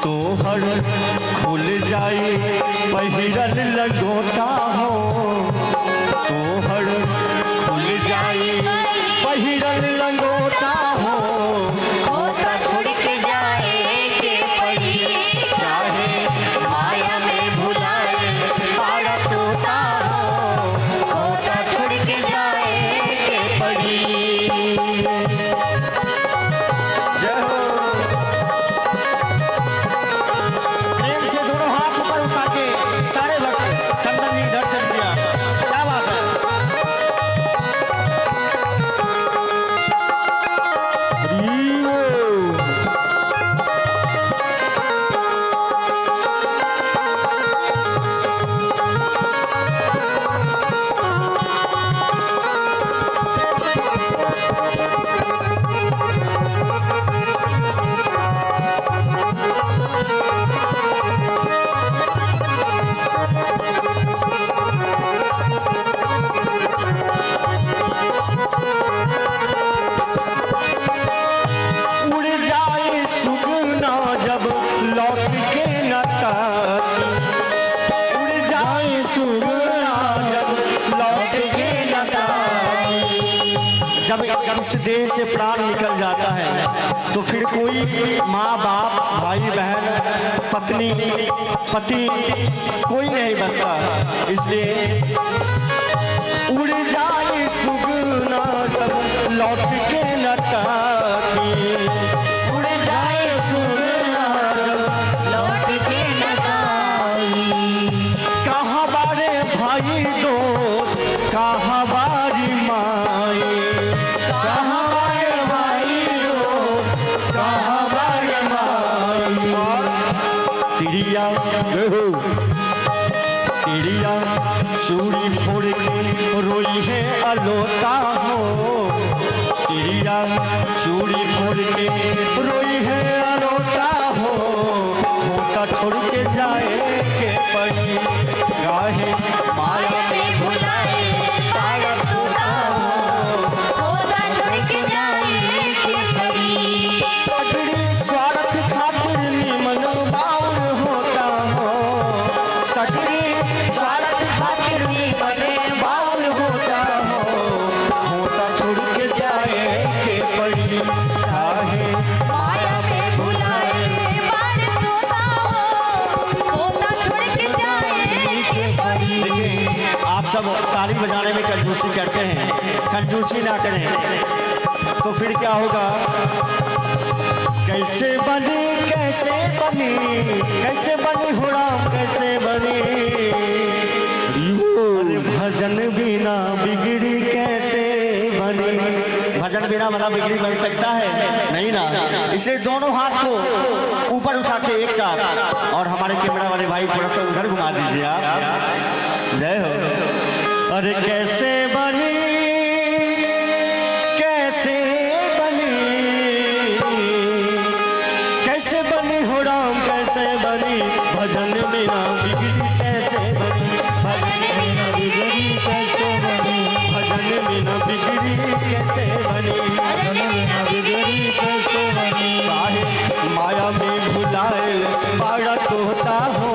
तोहर खुल जाए पहिरल लंगोटा हो, तोहर खुल जाए पहिरल लंगोटा हो, खोता छोड़ के जाए के पड़ी, काहे माया में भुलाए बाड़ा तोता हो। खोता छोड़ के जाए के पड़ी। जय हो। प्रेम से दोनों हाथ ऊपर उठा के सारे भक्त, चंदन जी दर्शन किया, क्या बात है। उड़ जाए सुगना जब लौट के न ताकी, उड़ जाए सुगना जब लौट के न ताकी। जब इस देह से प्राण निकल जाता है तो फिर कोई माँ बाप, भाई बहन, पत्नी पति कोई नहीं बसता। इसलिए उड़ जाए सुगना जब लौट के न ताकी, उड़ जाए सुगना जब लौट के न ताकी। कहाँ बारे भाई दोस्त, कहाँ बारी माई, कहाँ बारे भाई दोस्त, कहाँ बारे माई। और तिरिया तिरिया चूड़ी फोड़ के रोई है अलोता हो, तिरिया चूड़ी फोड़ के रोई है अलोता हो, खोता छोड़ के जाए के पड़ी, काहे माया में भुलाए बाड़ा तोता हो। खोता छोड़ के जाए के पड़ी। सगरी स्वार्थ खातिर निमन बाउर होता हो, सगरी स्वार्थ खातिर बने बाउर होता हो, खोता छोड़ के जाए के पड़ी, काहे माया में भुलाए बाड़ा तोता हो। खोता छोड़ के जाए के पड़ी। देखिए, आप सब ताली बजाने में कंजूसी करते हैं, कंजूसी ना करें तो फिर क्या होगा। कैसे बनी, कैसे बनी, कैसे बनी हो राम, कैसे बनी, अरे भजन बिना बिगड़ी कैसे बनी। भजन बिना बना बिगड़ी बन सकता है नहीं ना। इसलिए दोनों हाथ को ऊपर उठा के एक साथ, और हमारे कैमरा वाले भाई थोड़ा सा उधर घुमा दीजिए आप। जय हो। अरे कैसे बनी, कैसे बनी, कैसे बनी हो राम, कैसे बनी, भजन बिना बिगड़ी कैसे बनी, भजन बिना बिगड़ी कैसे बनी, भजन बिना बिगड़ी कैसे बनी, भजन बिना बिगड़ी कैसे बनी। काहे माया में भुलाए बाड़ा तोता हो,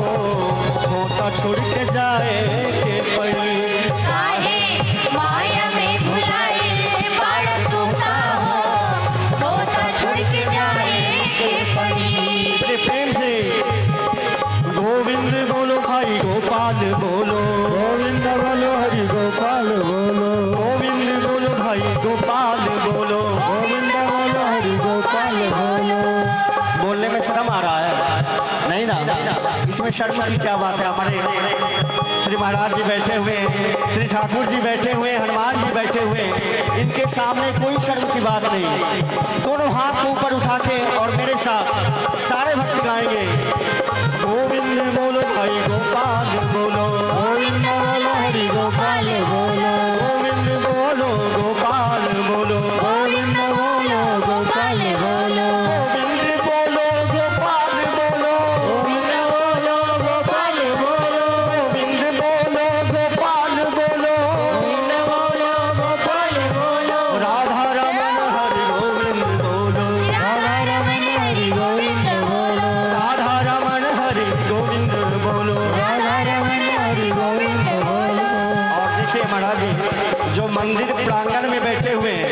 खोता छोड़ के जाए के पड़ी। काहे माया में भुलाए बाड़ा तोता हो। खोता छोड़ के जाए के पड़ी। इसलिए प्रेम से गोविंद बोलो भाई गोपाल बोलो, गोविंद बोलो हरि गोपाल बोलो, गोविंद बोलो भाई गोपाल बोलो, गोविंद बोलो हरि गोपाल बोलो। बोलने में शर्म आ रहा है नहीं ना, इसलिए इसमें शर्म की क्या बात है। हमारे श्री महाराज जी बैठे हुए हैं, श्री ठाकुर जी बैठे हुए हैं, हनुमान जी बैठे हुए हैं, इनके सामने कोई शर्म की बात नहीं। दोनों हाथ को ऊपर उठा के और मेरे साथ सारे भक्त गाएंगे। गोविंद बोलो भाई गोपाल बोलो, गोविंद बोलो हरि गोपाल बोलो, गोविंद बोलो गोपाल बोलो, गोविंद बोलो गोपाल बोलो, गोविंद बोलो गोपाल बोलो, गोविंद बोलो गोपाल बोलो, गोविंद बोलो गोपाल बोलो, गोविंद बोलो गोपाल बोलो, राधा रमन हरि गोविंद बोलो, राधा रमन हरि गोविंद बोलो, राधा रमन हरि गोविंद बोलो। राधा रमन हरि गोविंद बोलो। और देखिए महाराज जी, जो मंदिर प्रांगण में बैठे हुए हैं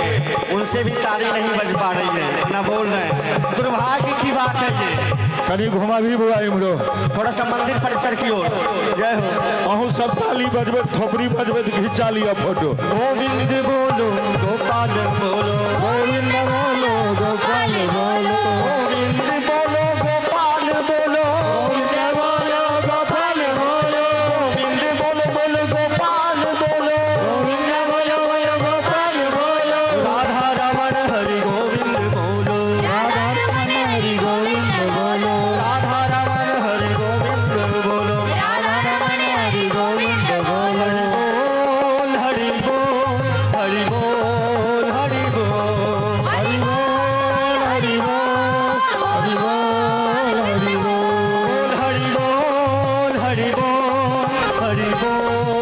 उनसे भी ताली नहीं बज पा रही है, ना बोल रहे हैं। दुर्भाग्य की बात है ये। कनी घुमा भी बुआ इम्हरो। थोड़ा सा मंदिर परिसर की ओर जय हो। अहूँ सब ताली बजबै, थोपड़ी बजबै तऽ घिचा लिअ फोटो। गोविंद बोलो गोपाल बोलो, गोविंद बोलो गोपाल बोलो, गोविंद बोलो गोपाल बोलो, गोविंद बोलो गोपाल बोलो, गोविंद बोलो बोलो गोपाल बोलो, गोविंद बोलो बोलो गोपाल बोलो, राधा रमन हरि गोविंद बोलो, राधा रमन हरि गोविंद बोलो, राधा रमन हरि गोविंद बोलो, राधा रमन हरि गोविंद बोलो, बोल हरि बोल हरि बोल हरि बोल, हरि बोल हरि बोल हरि बोल हरि बोल, हरि बोल हरि बोल हरि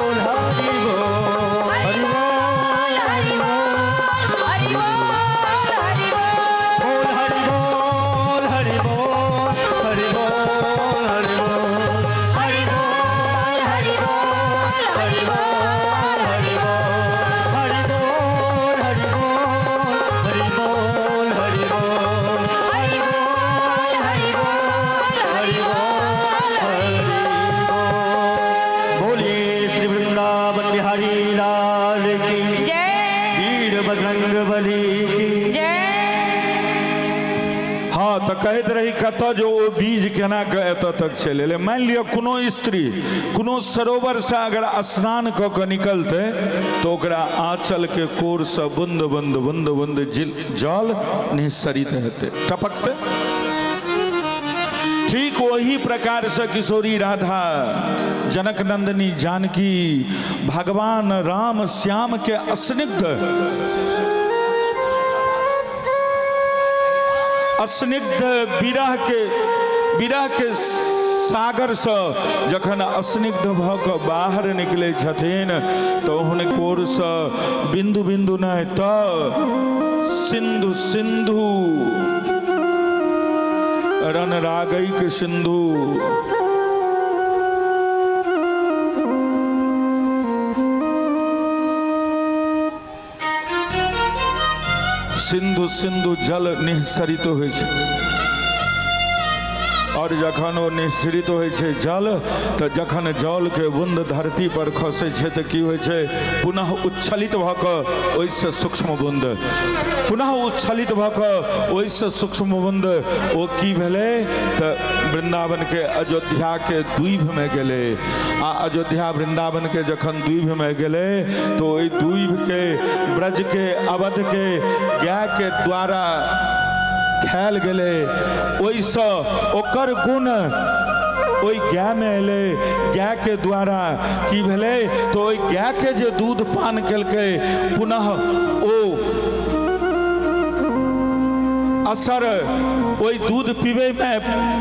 बोल हरि बोल, हरि बोल हरि बोल हरि बोल हरि बोल, बोल हरि बोल हरि बोल हरि बोल हरि बोल, हरि बोल हरि बोल हरि बोल हरि बोल, हरि बोल हरि बोल हरि बोल हरि बोल, हरि बोल हरि बोल हरि बोल हरि बोल। बोलिए श्री वृंदावन बिहारी लाल की जय। वीर बजरंग बली की जय। हँ, तऽ कहैत रही कतऽ जे ओ बीज केना कऽ एतऽ तक चलि एलै। मानि लिअ कोनो स्त्री कोनो सरोवरसँ अगर स्नान कऽ कऽ निकलतै तऽ ओकरा आँचलके कोरसँ बुन्द बुन्द बुन्द बुन्द जल निःसरित हेतै, टपकतै। ठीक वही प्रकार से किशोरी राधा, जनक नंदिनी जानकी, भगवान राम श्याम के स्निग्ध स्निग्ध विरह के सागर से जखन स्निग्ध भऽ कऽ बाहर निकलै छथिन तऽ हुनकोर से बिंदु बिंदु नहि तऽ सिंधु सिंधु रणरागैक सिंधु सिंधु सिंधु जल निःसरित होइ छै। और जखन ओ निःसृत होइ छै जल, तऽ जखन जलके बुन्द धरती पर खसै छै तऽ की होइ छै? पुनः उच्छलित भऽ कऽ ओहिसँ सूक्ष्म बुन्द, पुनः उच्छलित भऽ कऽ ओहिसँ सूक्ष्म बुन्द, ओ की भेलै तऽ वृन्दावनके अयोध्याके द्वीपमे गेलै। आ अयोध्या वृन्दावनके जखन द्वीपमे गेलै तऽ ओहि द्वीपके ब्रजके अवधके गायके द्वारा खायल गेलै। ओहिसँ ओकर गुण ओहि गायमे एलै। गायके द्वारा की भेलै तऽ ओहि गायके जे दूध पान केलकै, पुनः ओ असर ओहि दूध पीबैमे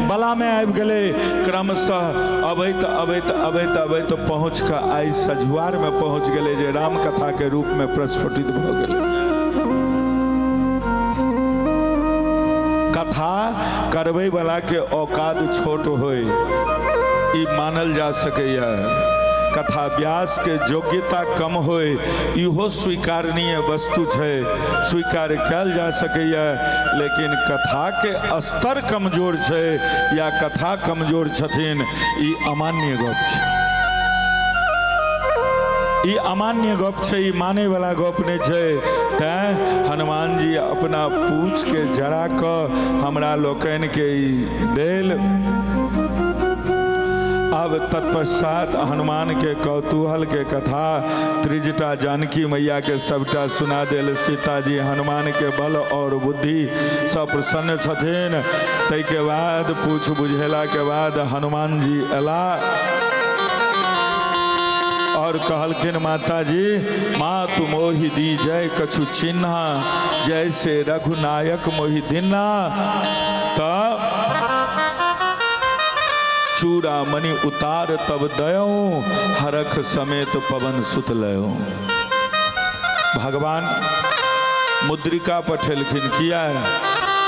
बलामे आबि गेलै। क्रमशः अबैत अबैत अबैत अबैत पहुँच कऽ आइ सझुआरमे पहुँच गेलै, जे रामकथाके रूपमे प्रस्फुटित भऽ गेलै। कथा करबै वाला के औकात छोट होय ई मानल जा सकैए, कथा व्यास के योग्यता कम होय इहो स्वीकारनीय वस्तु छै, स्वीकार कयल जा सकैए, लेकिन कथा के स्तर कमजोर छै या कथा कमजोर छथिन ई अमान्य गप छै। ई अमान्य गप छै, ई माने वाला गप नहि छै। तैं हनुमान जी अपना पूछ के जरा कऽ हमरा लोकनि के ई देल। अब तत्पश्चात हनुमान के कौतूहल के कथा त्रिजटा जानकी मैया के सबटा सुना देल। सीताजी हनुमान के बल और बुद्धि सब प्रसन्न छथिन। ताहिके बाद पूछ बुझेला के बाद हनुमान जी अला और कहलखिन माता जी, माँ तू मोहि दी जय कछु चिन्ह, जैसे रघुनायक मोहि दिन्ना। तब चूड़ा मणि उतार तब दयऊं, हरख समेत पवन सुत लयऊं। भगवान मुद्रिका पठेलखिन, किया है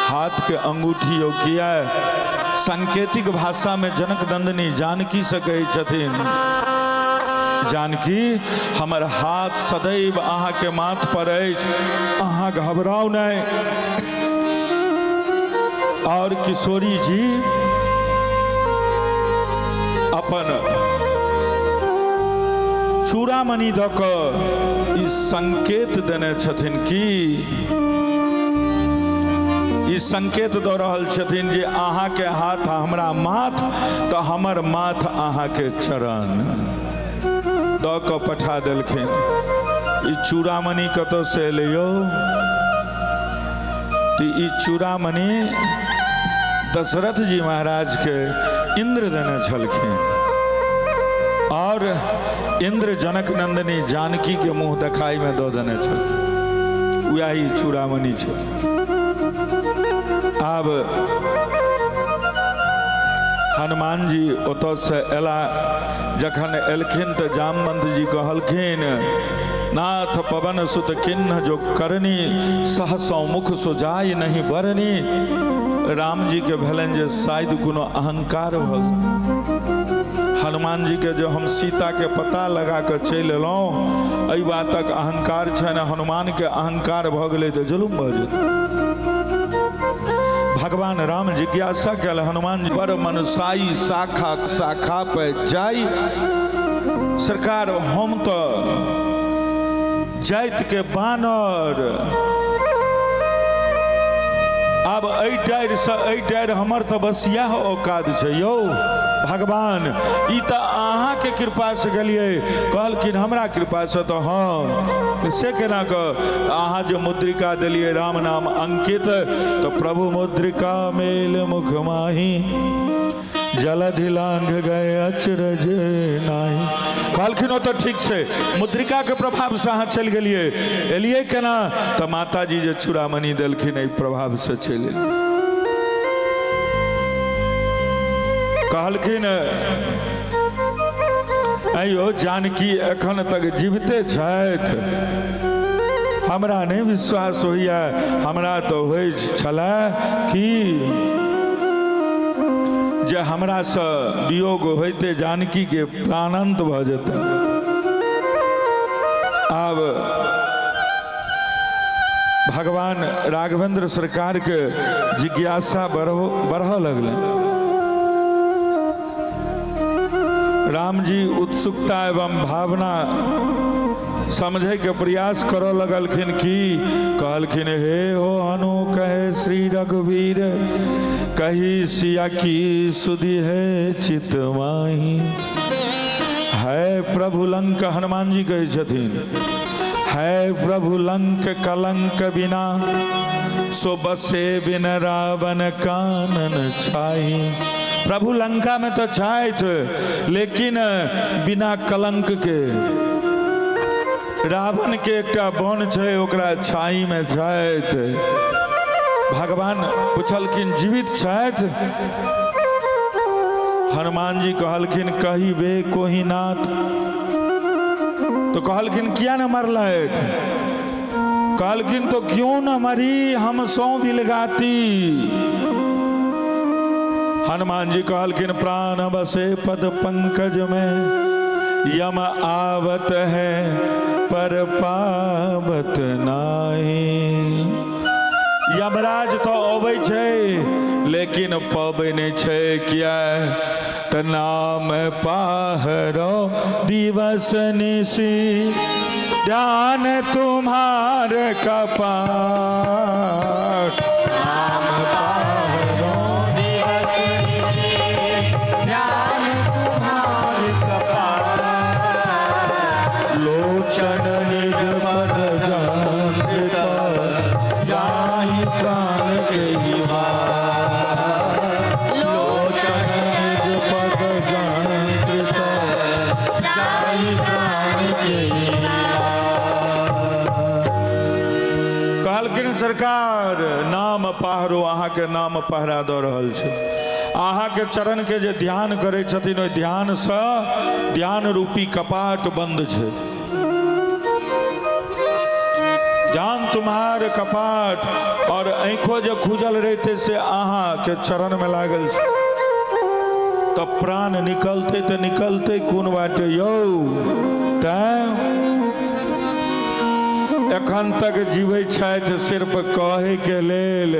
हाथ के अंगूठी हो, किया है सांकेतिक भाषा में जनक नंदिनी जानकी से कहै छथिन, जानकी हमर हाथ सदैव अहाँ के माथ पर अछि, अहाँ घबराउ नहीं। और किशोरी जी अपन चूड़ामणि दऽ कऽ ई संकेत देने छथिन कि ई संकेत दऽ रहल छथिन जे अहाँके हाथ हमरा माथ, तऽ हमर माथ अहाँके चरण दऽ कऽ पठा देलखिन। ई चूड़ामणि कतऽसँ एलै यौ? तऽ ई चूड़ामणि दशरथ जी महाराज के इंद्र देने छलखिन और इंद्र जनक नंदिनी जानकी के मुंह देखाई में दऽ देने छलखिन। वएह ई चूड़ामणि छै। आब हनुमान जी ओतऽसँ एला। जखन एलखिन तऽ जामवंत जी कहलखिन, नाथ पवन सुत किन्ह जो करनी, सहसौ मुख सुजाय नहीं बरनी। राम जी के भेलनि जे शायद कोनो अहंकार भऽ गेल हनुमान जी के, जो हम सीता के पता लगा कऽ चलि एलहुँ, एहि बातक अहंकार छनि। हनुमान के अहंकार भऽ गेलै तऽ जुलुम भऽ जेतै। भगवान राम जिज्ञासा कयल हनुमान जी पर मनुषाई शाखा शाखा पे जाई, सरकार हम तऽ जाति के बानर, आब एहि डारि से एहि डारि हमर तऽ बस इएह औकात छै यौ भगवान, ई तऽ अहाँके कृपासँ गेलियै। कहलखिन हमरा कृपासँ? तऽ हँ, से केना कऽ? अहाँ जे मुद्रिका देलियै राम नाम अंकित, तऽ प्रभु मुद्रिका मेल मुख माही, जलधि लांघ गए अचरज नाही। कहलखिन ओ तऽ ठीक छै, मुद्रिकाके प्रभावसँ अहाँ चलि गेलियै, एलियै केना? तऽ माताजी जे चूड़ामणि देलखिन एहि प्रभावसँ चलि एलियै। कहलखिन अयो जानकी एखन तक जीविते छथि? हमरा नहि विश्वास होइए, हमरा तऽ होइ छलए कि जे हमरासँ वियोग होइते जानकीके प्राणांत भऽ जेतै। आब भगवान राघवेंद्र सरकारके जिज्ञासा बढ़ऽ लगलै। राम जी उत्सुकता एवं भावना समझे के प्रयास करऽ लगलखिन। कि कहलखिन, हे हो हनु कहे श्री रघुवीर, कही सिया की सुधि है चित माही। है प्रभु लंक, हनुमान जी कहै छथिन, है प्रभु लंक कलंक बिना, सो बसे बिन रावण कानन छाई। प्रभु लंका में तो छथि लेकिन बिना कलंक के, रावण के एकटा वन छै ओकरा छाई में छथि। भगवान पुछलखिन जीवित छथि? हनुमान जी कहलखिन कही बे कोही नाथ। तो कहलखिन किया न मरलथि? कहलखिन तो क्यों न मरी, हम सौ बिलगाती। हनुमान जी कहलखिन प्राण बसे पद पंकज में, यम आवत है पर पावत नाही। यमराज तो अबै छै लेकिन पबै नहि छै, किया तऽ नाम पाहरो दिवस निशि, ध्यान तुम्हार कपाट। नाम पाहरो दिवस निशि, ध्यान तुम्हार सरकार नाम पहरो, अहाँके नाम पहरा दऽ रहल छै। अहाँके चरणके जे ध्यान करै छथिन, ओहि ध्यानसँ ध्यान रूपी कपाट बन्द छै। ध्यान तुम्हार कपाट, और आँखो जे खुजल रहितै से अहाँके चरणमे लागल छै, तऽ प्राण निकलतै तऽ निकलतै कोन बाटे यौ? तैं एखन तक जीबै छथि सिर्फ कहैके लेल।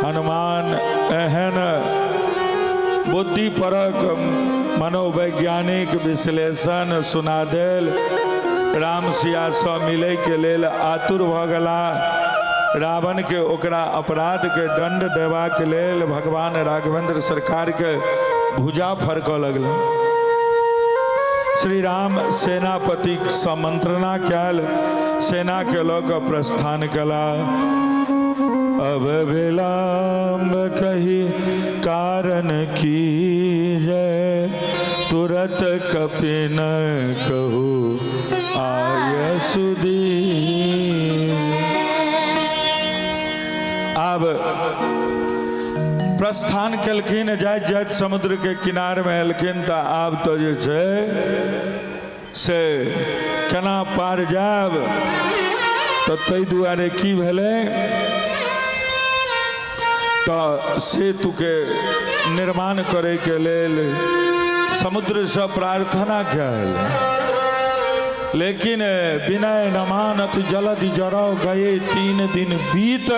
हनुमान एहन बुद्धिपरक मनोवैज्ञानिक विश्लेषण सुना देल। राम सियासँ मिलैके लेल आतुर भऽ गेला। रावणके ओकरा अपराधके दंड देबाक लेल भगवान राघवेंद्र सरकारके भुजा फरकऽ लगलनि। श्री राम सेनापतिसँ मंत्रणा कयल, सेनाके लऽ कऽ प्रस्थान कयला। अब विलम्ब कही कारण की जय, तुरत कपिन कहू आय सुदी। आब प्रस्थान केलखिन, जाइत जाइत समुद्र के किनार में एलखिन, तऽ आब तऽ जे छै से केना पार जायब? तऽ ताहि दुआरे की भेलै, तऽ सेतुके निर्माण करैके लेल समुद्रसँ प्रार्थना कयल, लेकिन विनय न मानत जलधि जरौ गए 3 दिन बीत,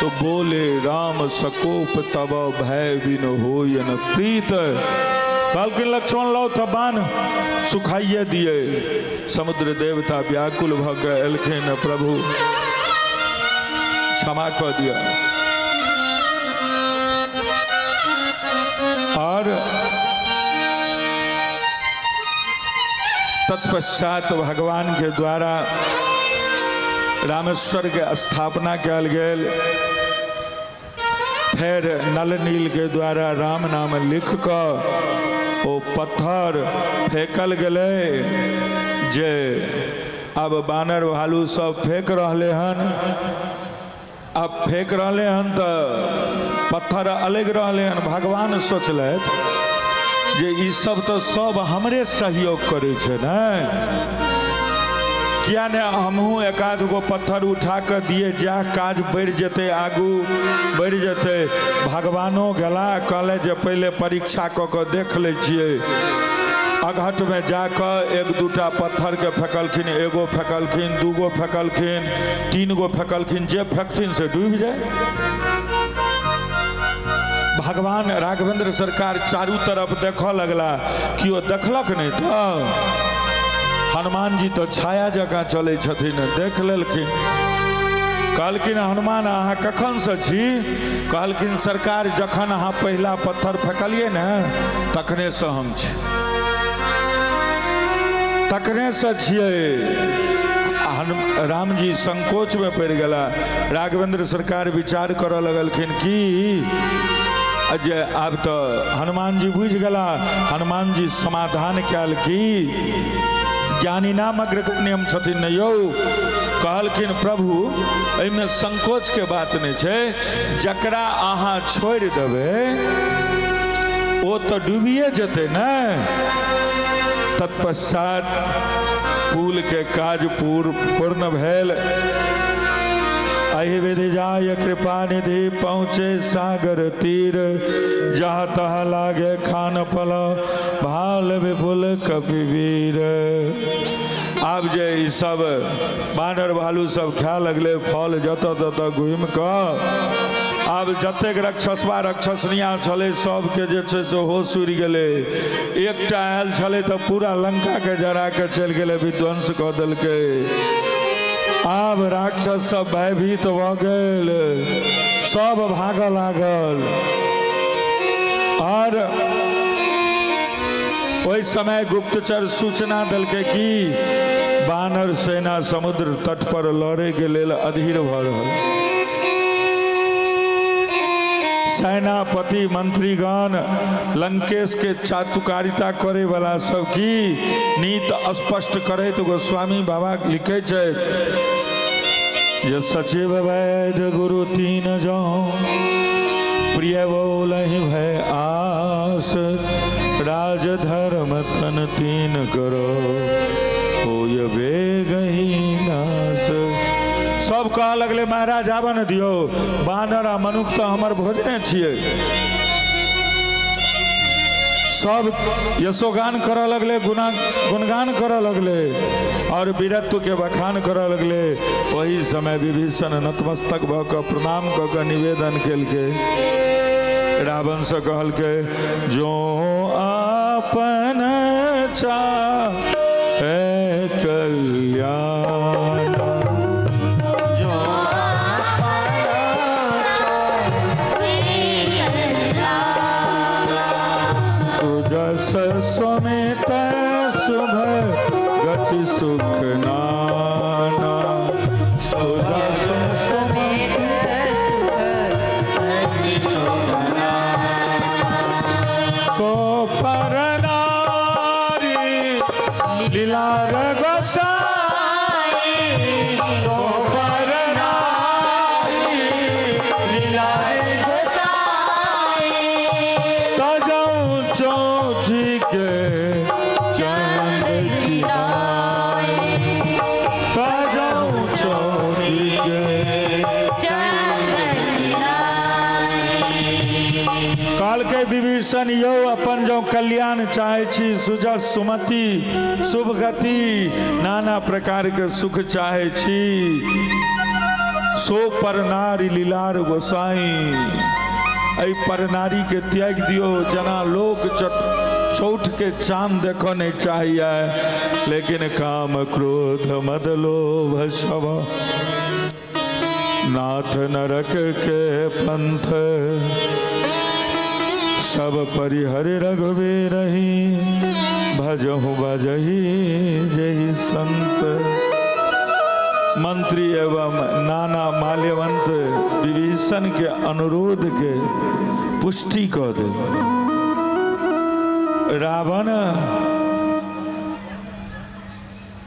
तो बोले राम सकोप तब भय बिन होय न प्रीत। कहलखिन लक्ष्मण लाउ तऽ बान्ह सुखाइए दिए। समुद्र देवता व्याकुल भऽ के एलखिन, प्रभु क्षमा कऽ दिअ। और तत्पश्चात भगवान के द्वारा रामेश्वर के स्थापना कयल गेल। फेर नल नील के द्वारा राम नाम लिख कऽ ओ पत्थर फेकल गेलै, जे अब बानर भालू सब फेंक रहले हन। अब फेंक रहले हन तऽ पत्थर अलग रहले हन। भगवान सोचलथि जे ई सब तऽ सब हमरे सहयोग करै छै ने, किया ने हमहूँ एक आध गो पत्थर उठा कऽ दिए, जा काज बढ़ि जेतै, आगू बढ़ि जेतै। भगवानो गेला, कहले जे पहिले परीक्षा कऽ कऽ देख लै छियै। अघटमे जाकऽ एक दूटा पत्थरके फेकलखिन, एगो फेकलखिन, दूगो फेकलखिन, तीन गो फेकलखिन, जे फेकथिन से डूबि जाय। भगवान राघवेंद्र सरकार चारू तरफ देखऽ लगला, केओ देखलक नहि। तऽ हनुमान जी तऽ छाया जकाँ चलै छथिन, देख लेलखिन। कहलखिन हनुमान अहाँ कखनसँ छी? कहलखिन सरकार जखन अहाँ पहिला पत्थर फेकलियै ने तखनेसँ हम छी, तखनेसँ छियै। रामजी संकोचमे पड़ि गेला। राघवेंद्र सरकार विचार करऽ लगलखिन कि जे आब तऽ हनुमान जी बुझि गेला। हनुमान जी समाधान कयल की, ज्ञानी नाम अग्रगण्यम छथिन ने यौ। कहलखिन प्रभु एहिमे संकोचके बात नहि छै, जकरा अहाँ छोड़ि देबै ओ तऽ डूबिए जेतै ने। तत्पश्चात पुल के काज पूर्ण भेल। एहि विधि जाय कृपा निधि पहुँचे सागर तीर, जहाँ तहाँ लागे खान फल भाल विपुल कपिवीर। आब जे ई सब बानर भालू सब खाय लगले फल जतऽ ततऽ घुमि कऽ, आब जतेक रक्षसबा रक्षसनिया छलै सबके जे छै से होश उड़ि गेलै। एकटा आयल छलै तऽ पूरा लंकाके जरा के चलि गेलै, विध्वंस कऽ देलकै। आब राक्षस सब भयभीत भऽ गेल, सब भागऽ लागल। और ओहि समय गुप्तचर सूचना देलकै कि बानर सेना समुद्र तट पर लड़े के लेल अधीर भऽ रहल। सेनापति मंत्रीगण लंकेश के चातुकारिता करे वाला सब की नीत स्पष्ट करैत गोस्वामी बाबा लिखे छै। जे सचिव वैद्य गुरु तीन जो प्रिय बोलहि भय आस, राजधर्म तन तीन करो होय वेग ही नाश। सब कह लगले महाराज आबऽ ने दियौ, बानर आ मनुख तऽ हमर भोजने छियै। सब यशोगान करऽ लगले, गुणगान करऽ लगले और वीरत्व के बखान करऽ लगले। ओही समय विभीषण नतमस्तक भऽ कऽ प्रणाम कऽ कऽ निवेदन केलकै, रावण से कहलकै जो अपन चाहे कल्याण, जो सुजस सुमित शुभ गति सुख नाना, सुजस समेत सुख गति सुख सो पर नारी लीला गोसाई, सो पर नारी लीला गोसाई तजौ चौथी के चंद की नाई, तजौ चौथी के चंद की नाई। कहलकै विभीषण यौ अपन जो कल्याण चाहे छी, सुजस सुमति शुभ गति नाना प्रकार के सुख चाहे छी, सो पर नारी लीलार गोसाई, एहि पर नारी के त्याग दियौ। जना लोक चौठ के चांद देखऽ नहीं चाहिए, लेकिन काम क्रोध मद लोभ सब नाथ नरक के पंथ, सब परिहर रघुवीर ही भजहु भजही जय संत। मंत्री एवं नाना माल्यवंत विभीषण के अनुरोध के पुष्टि कऽ दे। रावण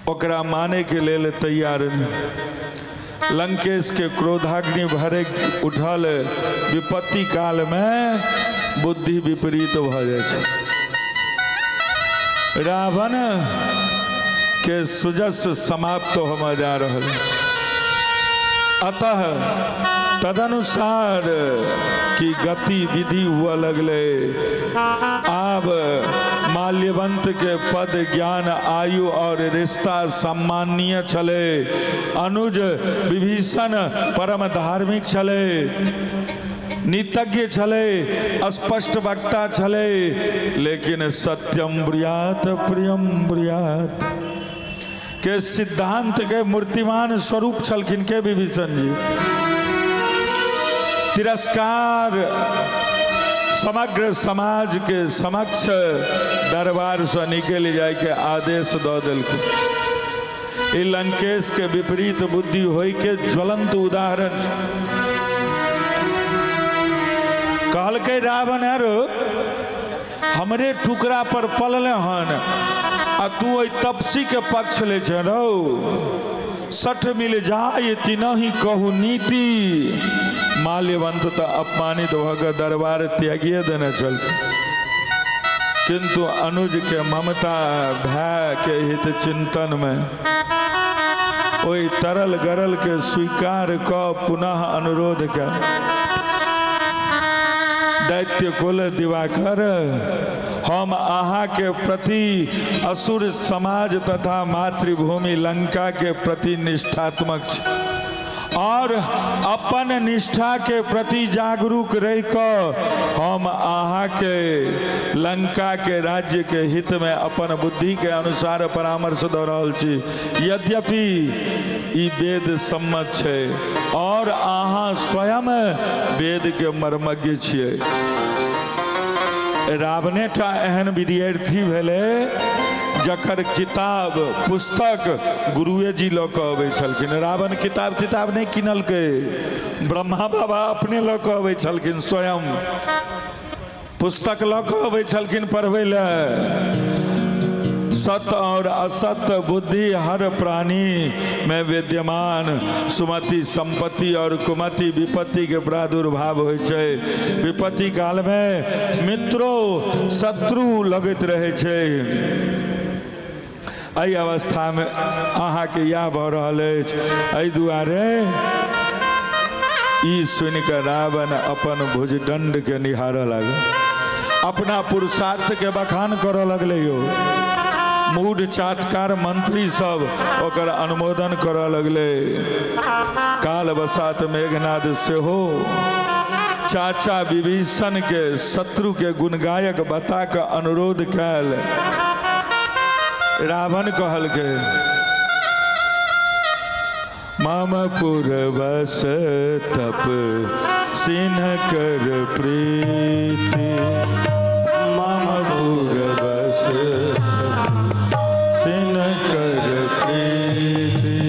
ओकरा माने के लेल तैयार नहीं। लंकेश के क्रोधाग्नि भरे उठल। विपत्ति काल में बुद्धि विपरीत भऽ जाइ छै। रावण के सुजस समाप्त होमय जा रहल, अतः तदनुसार की गति विधि हुआ लगले। आब माल्यवंत के पद ज्ञान आयु और रिश्ता सम्माननीय छले। अनुज विभीषण परम धार्मिक छले, नीतज्ञ छले, स्पष्ट वक्ता छले, लेकिन सत्यम ब्रूयात प्रियम ब्रूयात के सिद्धांत के मूर्तिमान स्वरूप छलखिन के विभीषण जी। तिरस्कार समग्र समाज के समक्ष दरबार से निकल जाय के आदेश दऽ देलखिन। ई लंकेश के विपरीत बुद्धि होय के ज्वलंत उदाहरण छै। कहलकै रावण आरो हमरे टुकड़ा पर पलले हन आ तू ओहि तपसी के पक्ष ले छै रौ। सठ मिल जाय तिनहि कहू नीति। माल्यवंत तऽ अपमानित भऽ कऽ दरबार त्यागिए देने छलखिन, किंतु अनुज के ममता भाय के हित चिंतन में ओहि तरल गरल के स्वीकार कऽ पुनः अनुरोध कयल, दैत्य कुल दिवाकर, हम अहाँ के प्रति असुर समाज तथा मातृभूमि लंका के प्रति निष्ठात्मक छी और अपन निष्ठा के प्रति जागरूक रह कऽ हम अहाँ के लंका के राज्य के हित में अपन बुद्धि के अनुसार परामर्श दऽ रहल छी। यद्यपि ई वेद सम्मत छै और अहाँ स्वयं वेद के मर्मज्ञ छियै। रावणे टा एहन विद्यार्थी भेलै जकर किताब पुस्तक गुरुए जी लऽ कऽ अबै छलखिन। रावण किताब तिताब नहि किनलकै, ब्रह्मा बाबा अपने लऽ कऽ अबै छलखिन, स्वयं पुस्तक लऽ कऽ अबै छलखिन पढ़बै लए। सत और असत बुद्धि हर प्राणी में विद्यमान। सुमति संपत्ति और कुमति विपत्ति के प्रादुर्भाव होइ छै। विपत्ति काल में मित्रो शत्रु लगैत रहै छै। एहि अवस्थामे अहाँके इएह भऽ रहल अछि। एहि दुआरे ई सुनि कऽ रावण अपन भुजदंड के निहारऽ लागल, अपना पुरुषार्थ के बखान करऽ लगलै यौ। मूढ़ चाटकार मंत्री सब ओकर अनुमोदन करऽ लगलै। काल बसात मेघनाद सेहो चाचा विभीषण के शत्रु के गुणगायक बता कऽ अनुरोध कयल। रावण कहलकै, मम पुरवस तप सिन्ह कर प्रीति, मम पुरवस तप सिन्ह कर प्रीति,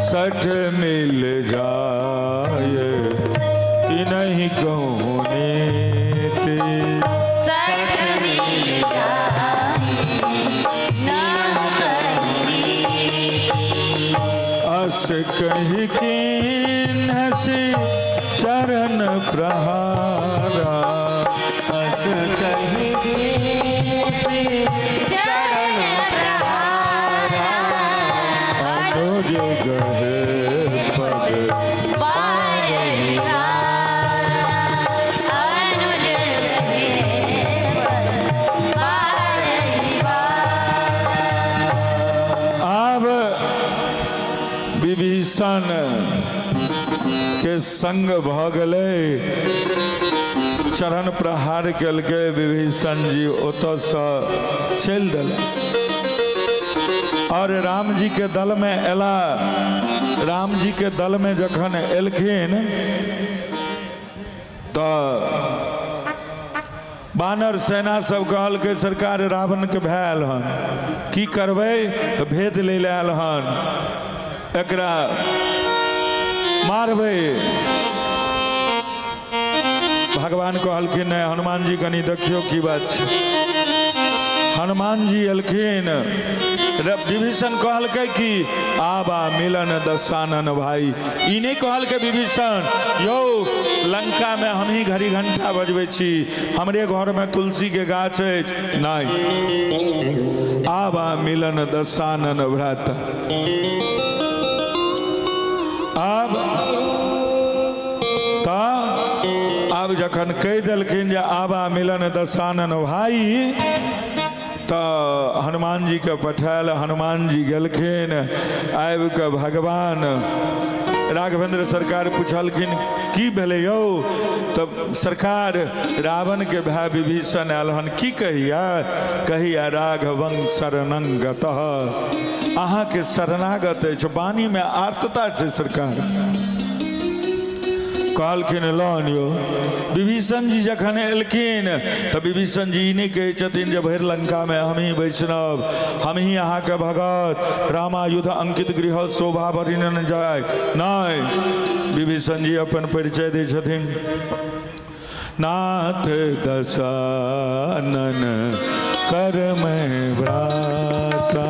सठ मिल जाय तिनहि कहूँ नीति। सठ मिल जाए ना कहीं। अस कहि कीन्ह चरण प्रहारा, अस कहि से चरण प्रहारा, अनुज गहे पग पारहि बारा, अनुज गहे पग पारहि बारा। आब विभीषण के संग भऽ गेलै, चरण प्रहार केलकै, विभीषण जी ओतऽसँ चलि देलै और राम जी के दल में एला। राम जी के दल में जखन एलखिन तऽ बानर सेना सब कहलकै, सरकार, रावण के भाय आयल हन, की करबै? तऽ भेद लै लए आयल हन, एकरा मारबै। भगवान कहलखिन, नहि, हनुमान जी, कनि देखियौ की बात छै। हनुमान जी एलखिन। विभीषण कहलकै कि आबा मिलन दसानन भाई। ई नहि कहलकै विभीषण, यौ, लंकामे हमही घड़ी घंटा बजबै छी, हमरे घरमे तुलसीके गाछ अछि। नहि, आबा मिलन दसानन भ्राता। आब तऽ आब जखन कहि देलखिन जे आबा मिलन दसानन भाई, तऽ हनुमान जीके पठायल। हनुमान जी गेलखिन। आबि कऽ भगवान राघवेंद्र सरकार पुछलखिन, की भेलै यौ? तब सरकार, रावणके भाय विभीषण आयल हन। की कहिया? कहिया राघवं शरणं गतः, अहाँके शरणागत अछि। वाणीमे आर्तता छै। सरकार कहलखिन, लऽ अनियौ। विभीषण जी जखन एलखिन तऽ विभीषण जी ई नहि कहै छथिन जे भरि लंकामे हमही वैष्णव, हमही अहाँके भगत, रामायुध अंकित गृह शोभा बरिनन जाय। नहि, विभीषण जी अपन परिचय दै छथिन, नाथ दशानन कर मैं भ्राता,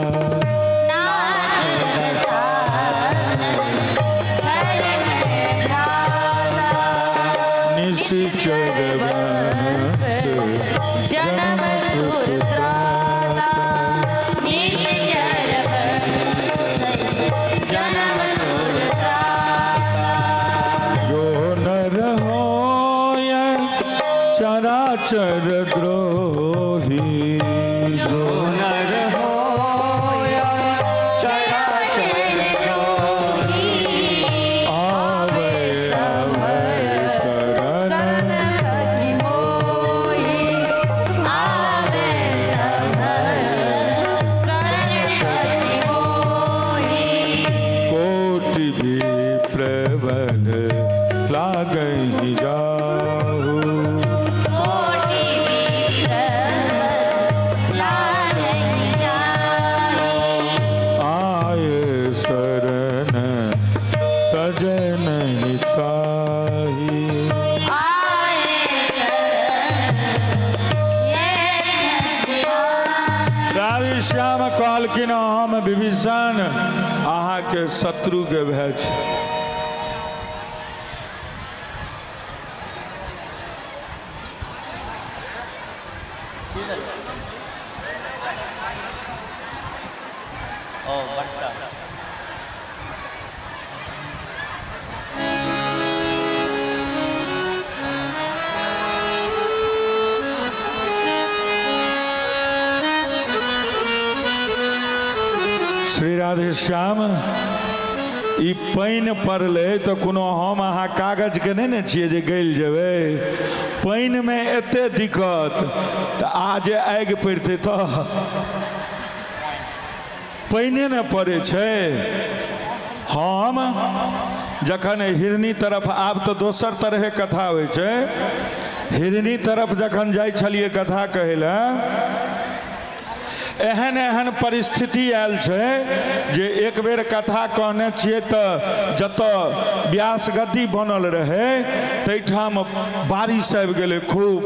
नाथ दसानन कर मैं भ्राता, निशिचर वंश जन्म सुत त्राता, निश्चर वंश जन्म सुत त्राता। जो नर होय चराचर द्रोही, जो नर होया चराचर द्रोही, आवे अभय शरण की मोही, आवे अभय शरण की मोही। कोटि विप्रवध लागहि जाहु, कोटि विप्रवध लागहि। राधेश्याम कहलखिन हम विभीषण अहाँके शत्रुके भाय छी। ओ वर्षा। श्री राधेश्याम ई पानि पड़लै तऽ कोनो हम अहाँ कागजके नहि ने छियै जे गलि जेबै। पानिमे एते दिक्कत तऽ आ जे आगि पड़ितै तऽ पानिए ने पड़ै छै। हम जखन हिरनी तरफ, आब तऽ दोसर तरहे कथा होइ छै, हिरनी तरफ जखन जाइ छलियै कथा कहै लए, एहन एहन परिस्थिति आयल छै जे एक बेर कथा कहने छियै तऽ जतऽ व्यास गद्दी बनल रहै ताहिठाम बारिश आबि गेलै खूब।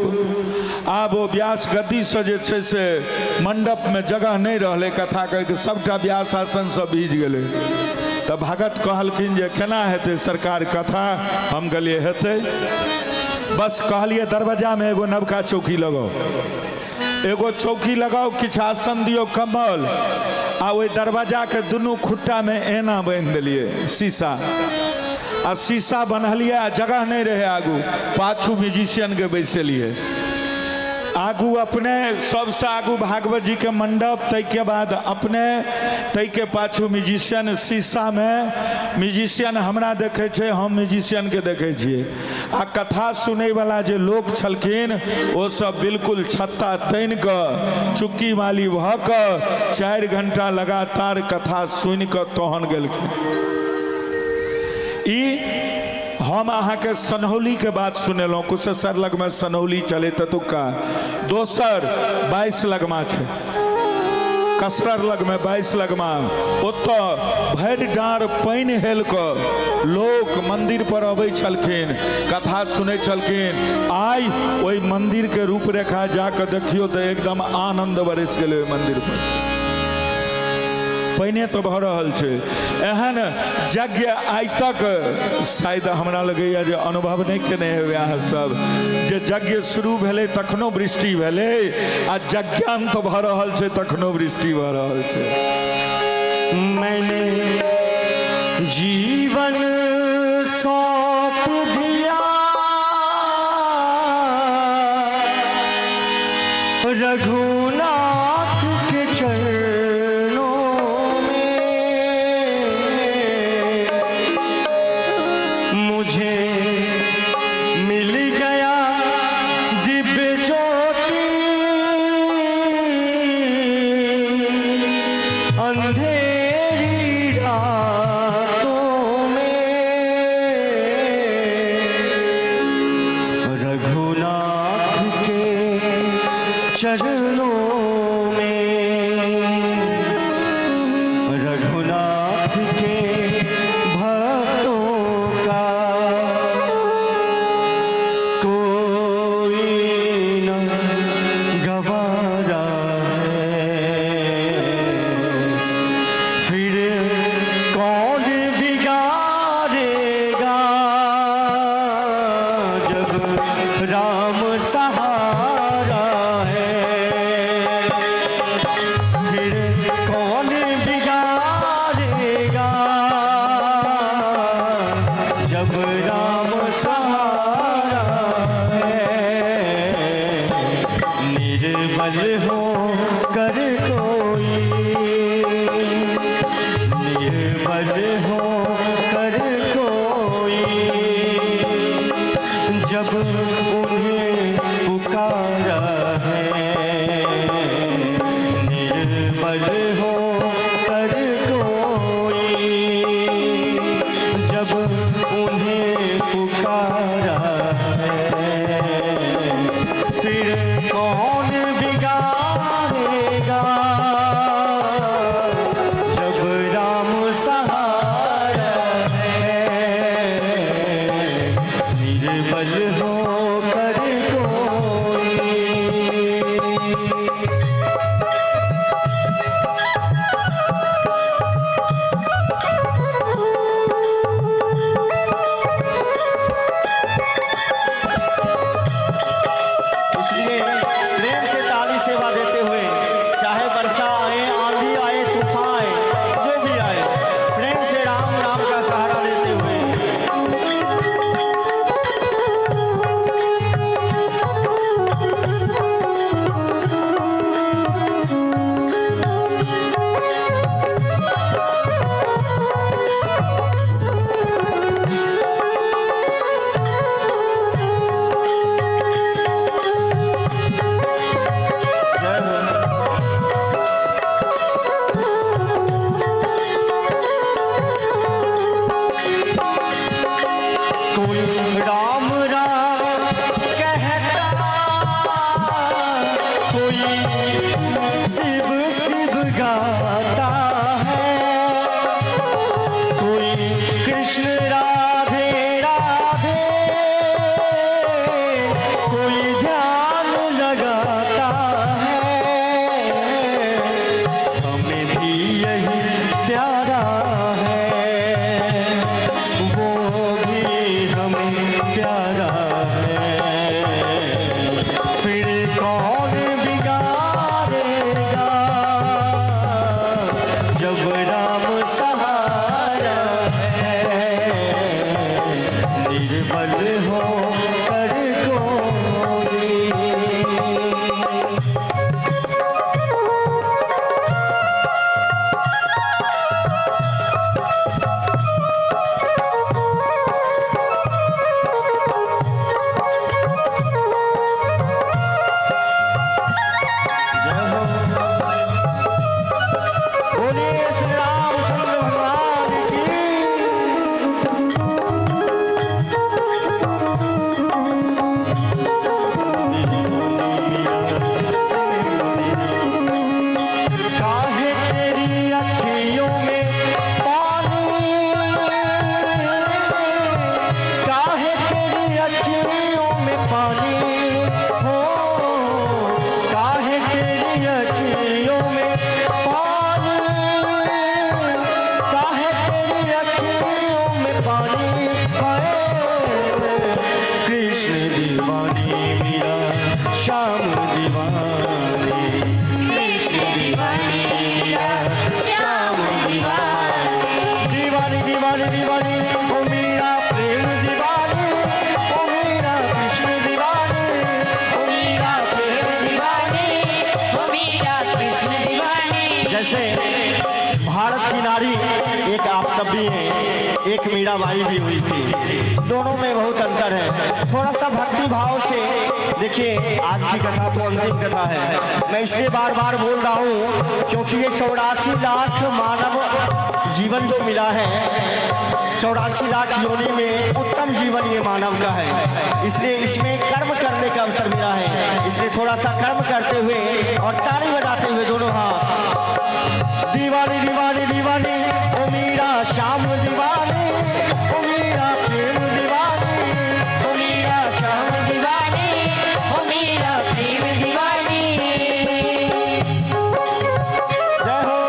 आब ओ व्यास गद्दीसँ जे छै से मण्डपमे जगह नहि रहलै कथा कहैके, सभटा व्यास आसन सब भीज गेलै। तऽ भगत कहलखिन जे केना हेतै सरकार कथा? हम कहलियै हेतै, बस कहलियै दरवाजामे एगो नवका चौकी लगाउ, एगो चौकी लगाउ, किछु आसन दियौ कम्बल, आ ओहि दरवाजाके दुनू खुट्टामे एना बान्हि देलियै शीशा, आ शीशा बन्हलियै आ जगह नहि रहै आगू, पाछू म्यूजिशियनके बैसेलियै, आगू अपने सबसँ आगू भागवत जीके मंडप, ताहिके बाद अपने, ताहिके पाछू म्यूजिशियन, शीशामे म्यूजिशियन हमरा देखै छै, हम म्यूजिशियनके देखै छियै। आ कथा सुनैवला जे लोक छलखिन ओ सब बिल्कुल छत्ता तानि कऽ चुक्की माली भऽ कऽ 4 घंटा लगातार कथा सुनि कऽ तहन गेलखिन। ई हम अहाँके सन्हौलीके बात सुनेलहुँ, कुशेश्वर लगमे सन्हौली चलै ततुक्का। दोसर 22 लगमा छै, कसरर लगमे 22 लगमा, ओतऽ भरि डाँड़ पानि हेल कऽ लोक मंदिर पर अबै छलखिन, कथा सुनै छलखिन। आइ ओहि मंदिरके रूपरेखा जाकऽ देखियौ तऽ एकदम आनन्द बरसि गेलै ओहि मंदिर पर। पानिए तऽ भऽ रहल छै। एहन यज्ञ आइ तक शायद हमरा लगैए जे अनुभव नहि केने हेबै अहाँ सब, जे यज्ञ शुरू भेलै तखनो वृष्टि भेलै आ यज्ञांत भऽ रहल छै तखनो वृष्टि भऽ रहल छै। मैंने जीवन सौंप दिया रघुनाथ के चरणों में, मुझे मिल गया दिव्य ज्योति, अंधेरी रातों में, रघुनाथ के चरणों में, रघुनाथ के भक्तों का कोई न गवारा है, फिर कौन बिगाड़ेगा जब राम सहारा है, फिर कौन बिगाड़ेगा जब राम सहारा है, निर्बल हो कर कोई, निर्बल हो कर कोई, जब उन्हें पुकारा है, निर्बल हो कर कोई, जब उन्हें पुकारा है, फिर कौन बिगाड़ेगा दीवानी मीरा श्याम दीवानी, कृष्ण दीवानी मीरा श्याम दीवानी। दीवानी दीवानी दीवानी ओ मीरा प्रेम दीवानी, ओ मीरा कृष्ण दीवानी, ओ मीरा प्रेम दीवानी, ओ मीरा कृष्ण दीवानी। जैसे भारत की नारी एक आप सब भी हैं, एक मीराबाई भी हुई थी, दोनों में बहुत अंतर है। थोड़ा सा भक्ति भाव से देखिए, आज की कथा तो अंतिम कथा है। मैं इसलिए बार बार बोल रहा हूँ क्योंकि ये 84 लाख मानव जीवन जो मिला है, 84 लाख योनि में उत्तम जीवन ये मानव का है, इसलिए इसमें कर्म करने का अवसर मिला है। इसलिए थोड़ा सा कर्म करते हुए और ताली बजाते हुए दोनों हाथ, दीवानी दीवानी दीवानी ओ मीरा श्याम दीवानी, ओ मीरा प्रेम दीवानी, ओ मीरा श्याम दीवानी, ओ मीरा प्रेम दीवानी। जय हो।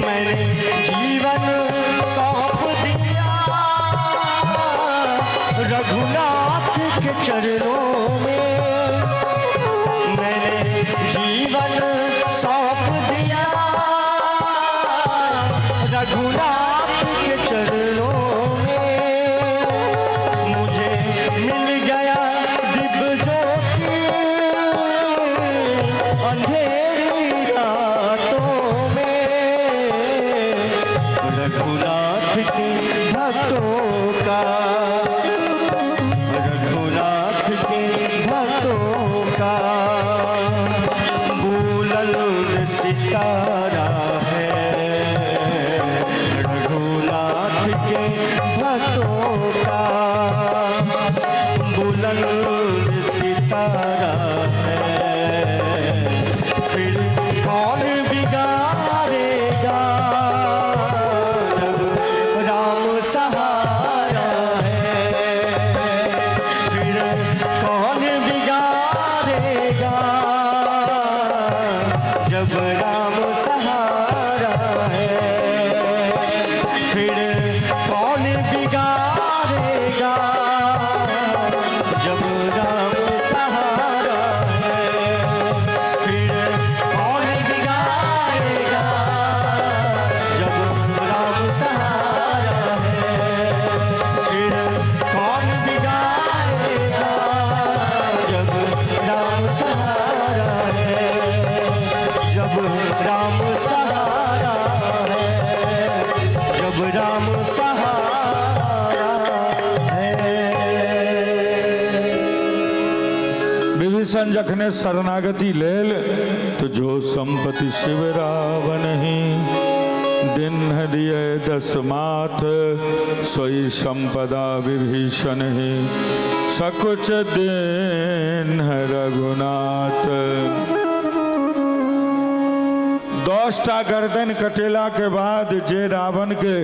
मैंने जीवन सौंप दिया रघुनाथ के चरणों में, मैंने जीवन सौंप दिया रघुनाथ के चरणों में, मुझे मिल गया दिव्य ज्योति अंधेरी रातों में, रघुनाथ के भक्तों का, रघुनाथ के भक्तों का बुलंद सितारा है, रघुनाथ के भक्तों का बुलंद सितारा है, फिर कौन बिगाड़ेगा जब राम सहारा है, फिर कौन बिगाड़ेगा जब राम सहारा है, फिर कौन बिगाड़ेगा जब राम सहारा है, फिर कौन बिगाड़ेगा जब राम सहारा है, फिर कौन बिगाड़ेगा जब राम सहारा है, जब राम सहारा है, जब राम सहारा है। विभीषण जखने शरणागति लेल तो जो संपत्ति शिव रावण ही दिन दिए दस माथ, सोई संपदा विभीषण ही सकुच दिन रघुनाथ। 10टा गर्दन कटेला के बाद जे रावण के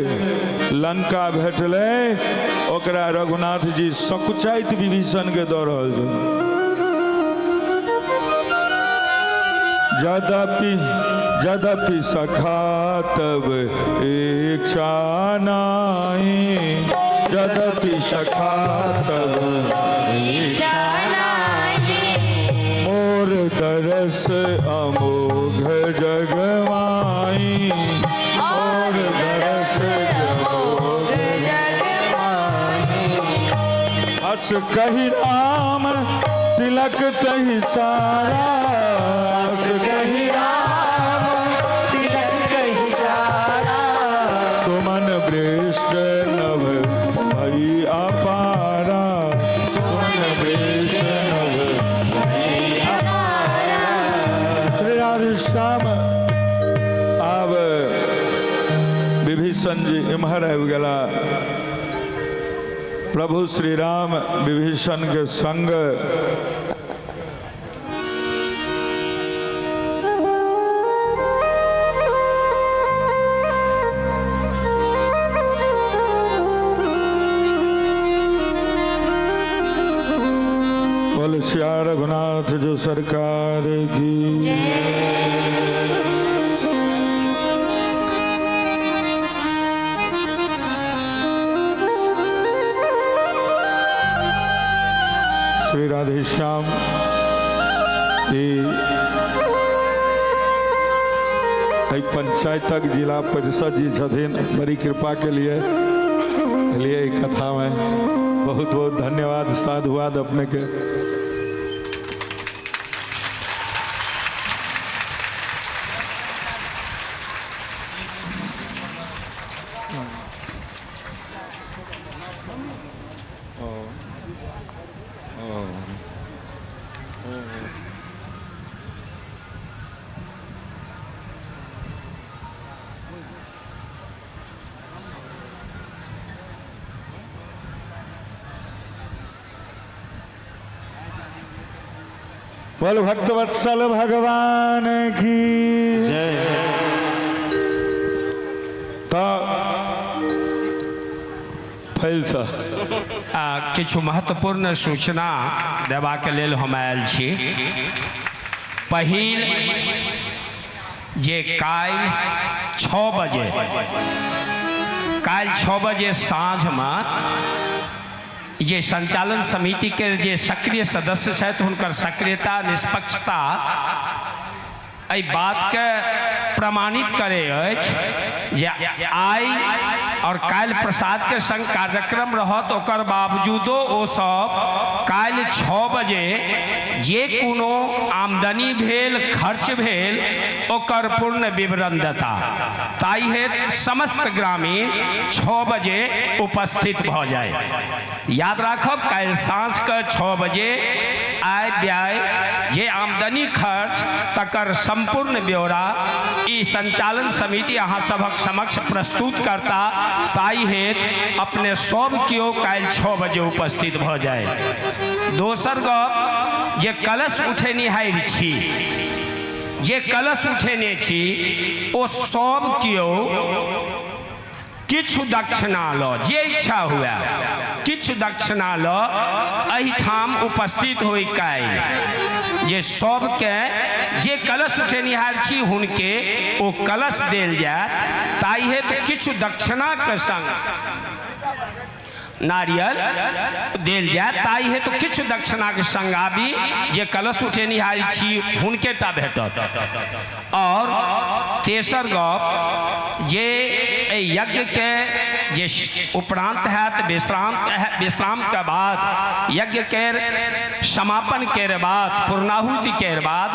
लंका भेटलै ओकरा रघुनाथ जी सकुचाइत विभीषण के दऽ रहल छै। यद्यपि यद्यपि सखा तब इच्छा नाई, यद्यपि सखा तब इच्छा नाही, मोर दरस अमोघ जगमाई, और दरस अमोघ जगमाई। हस कहि राम तिलक तहि सारा, हस कहि राम तिलक कहि सारा, सुमन वृष्ट नभ भई अपारा, सुमन वृष्ट नभ भई अपारा। श्री राधेश्याम। आब विभीषण जी इम्हर आबि गेला। प्रभु श्री राम विभीषण के संग बोल सिया रघुनाथ जो सरकार की। श्री राधेश्याम एहि पंचायतक जिला परिषद जी छथिन, बड़ी कृपा के लिए लिए ई कथा में बहुत बहुत धन्यवाद, साधुवाद अपने के। बोल भक्त वत्सल भगवान की जय। तऽ फैलसँ किछु महत्वपूर्ण सूचना देबाक लेल हम आयल छी। पहिल जे काल्हि 6 बजे, काल्हि 6 बजे साँझमे जे संचालन समिति के जे सक्रिय सदस्य छथि हुनकर सक्रियता निष्पक्षता एहि बातके प्रमाणित करे अछि जे आइ और काल्हि प्रसाद के संग कार्यक्रम रहत, ओकर बावजूदो ओ सब काल्हि 6 बजे जे कोनो आमदनी भेल खर्च भेल ओकर पूर्ण विवरण देता। ताहि हेतु समस्त ग्रामीण 6 बजे उपस्थित भऽ जाय। याद राखब काल्हि साँझ के 6 बजे आय व्यय जे आमदनी खर्च तकर संपूर्ण ब्यौरा ई संचालन समिति अहाँ सभक समक्ष प्रस्तुत करता। ताहि हेतु अपने सब केओ काल्हि 6 बजे उपस्थित भऽ जाय। दोसर गप जे कलश उठेनिहार छी, जे कलश उठेने छी ओ सब केओ किछु दक्षिणा लऽ, जे इच्छा हुए किछु दक्षिणा लऽ एहिठाम उपस्थित होय काल्हि, जे सबके जे कलश उठेनिहार छी हुनके ओ कलश देल जायत। ताहि हेतु किछु दक्षिणाके संग नारियल देल जायत। ताहि हेतु किछु दक्षिणाके संग आबी, जे कलश उठेनिहार छी हुनके टा भेटत। और तेसर गप जे एहि यज्ञ के जे उपरांत हैत विश्राम, विश्राम के बाद यज्ञ के समापन के बाद पूर्णाहुति के बाद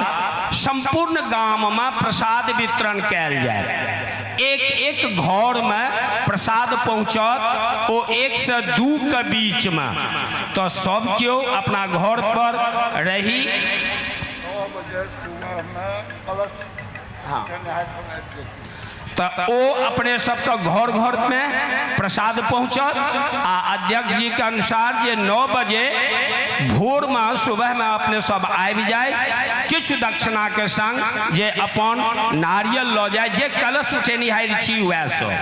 संपूर्ण गाम में प्रसाद वितरण कयल जायत। एक एक घर में प्रसाद पहुँचत ओ 1 से 2 के बीच में, तो सब केओ अपना घर पर रही। हाँ। तो ओ अपने सबके घर घर में प्रसाद पहुँचत। आ अध्यक्ष जी के अनुसार जे 9 बजे भोर में सुबह में अपने सब आबि जाय किछु दक्षिणा के संग, जे अपन नारियल लऽ जाय, जे कलश उठेनिहार छी वएह सब।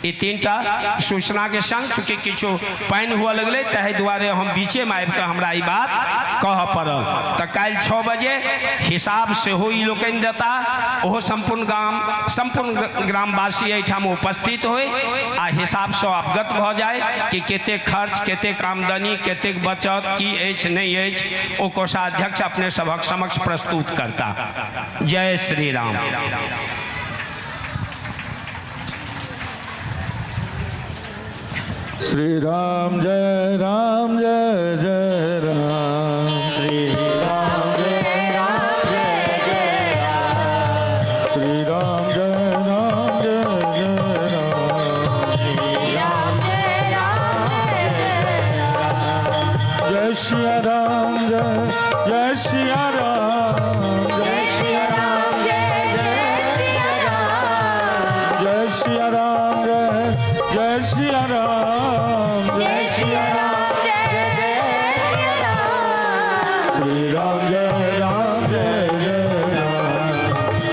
ई 3टा सूचना के संग चूँकि किछु पानि हुअ लगलै ताहि दुआरे हम बीचेमे आबि कऽ हमरा ई बात कहऽ पड़ल। तऽ काल्हि 6 बजे हिसाब सेहो ई लोकनि देता, ओहो सम्पूर्ण गाम सम्पूर्ण ग्रामवासी एहिठाम उपस्थित होय आ हिसाबसँ अवगत भऽ जाय कि कतेक खर्च कतेक आमदनी कतेक बचत की अछि नहि अछि, ओ कोषाध्यक्ष अपने सभक समक्ष प्रस्तुत करता। जय श्री राम। श्री राम जय राम जय जय राम, श्री राम जय राम जय जय राम, श्री राम जय राम जय जय राम, श्री राम जय राम जय जय राम, जय सिया राम जय जय सिया राम, जय सिया राम जय जय सिया राम, जय सिया राम जय जय सिया राम, जय सिया राम जय जय सिया राम, श्री राम जय राम जय जय राम,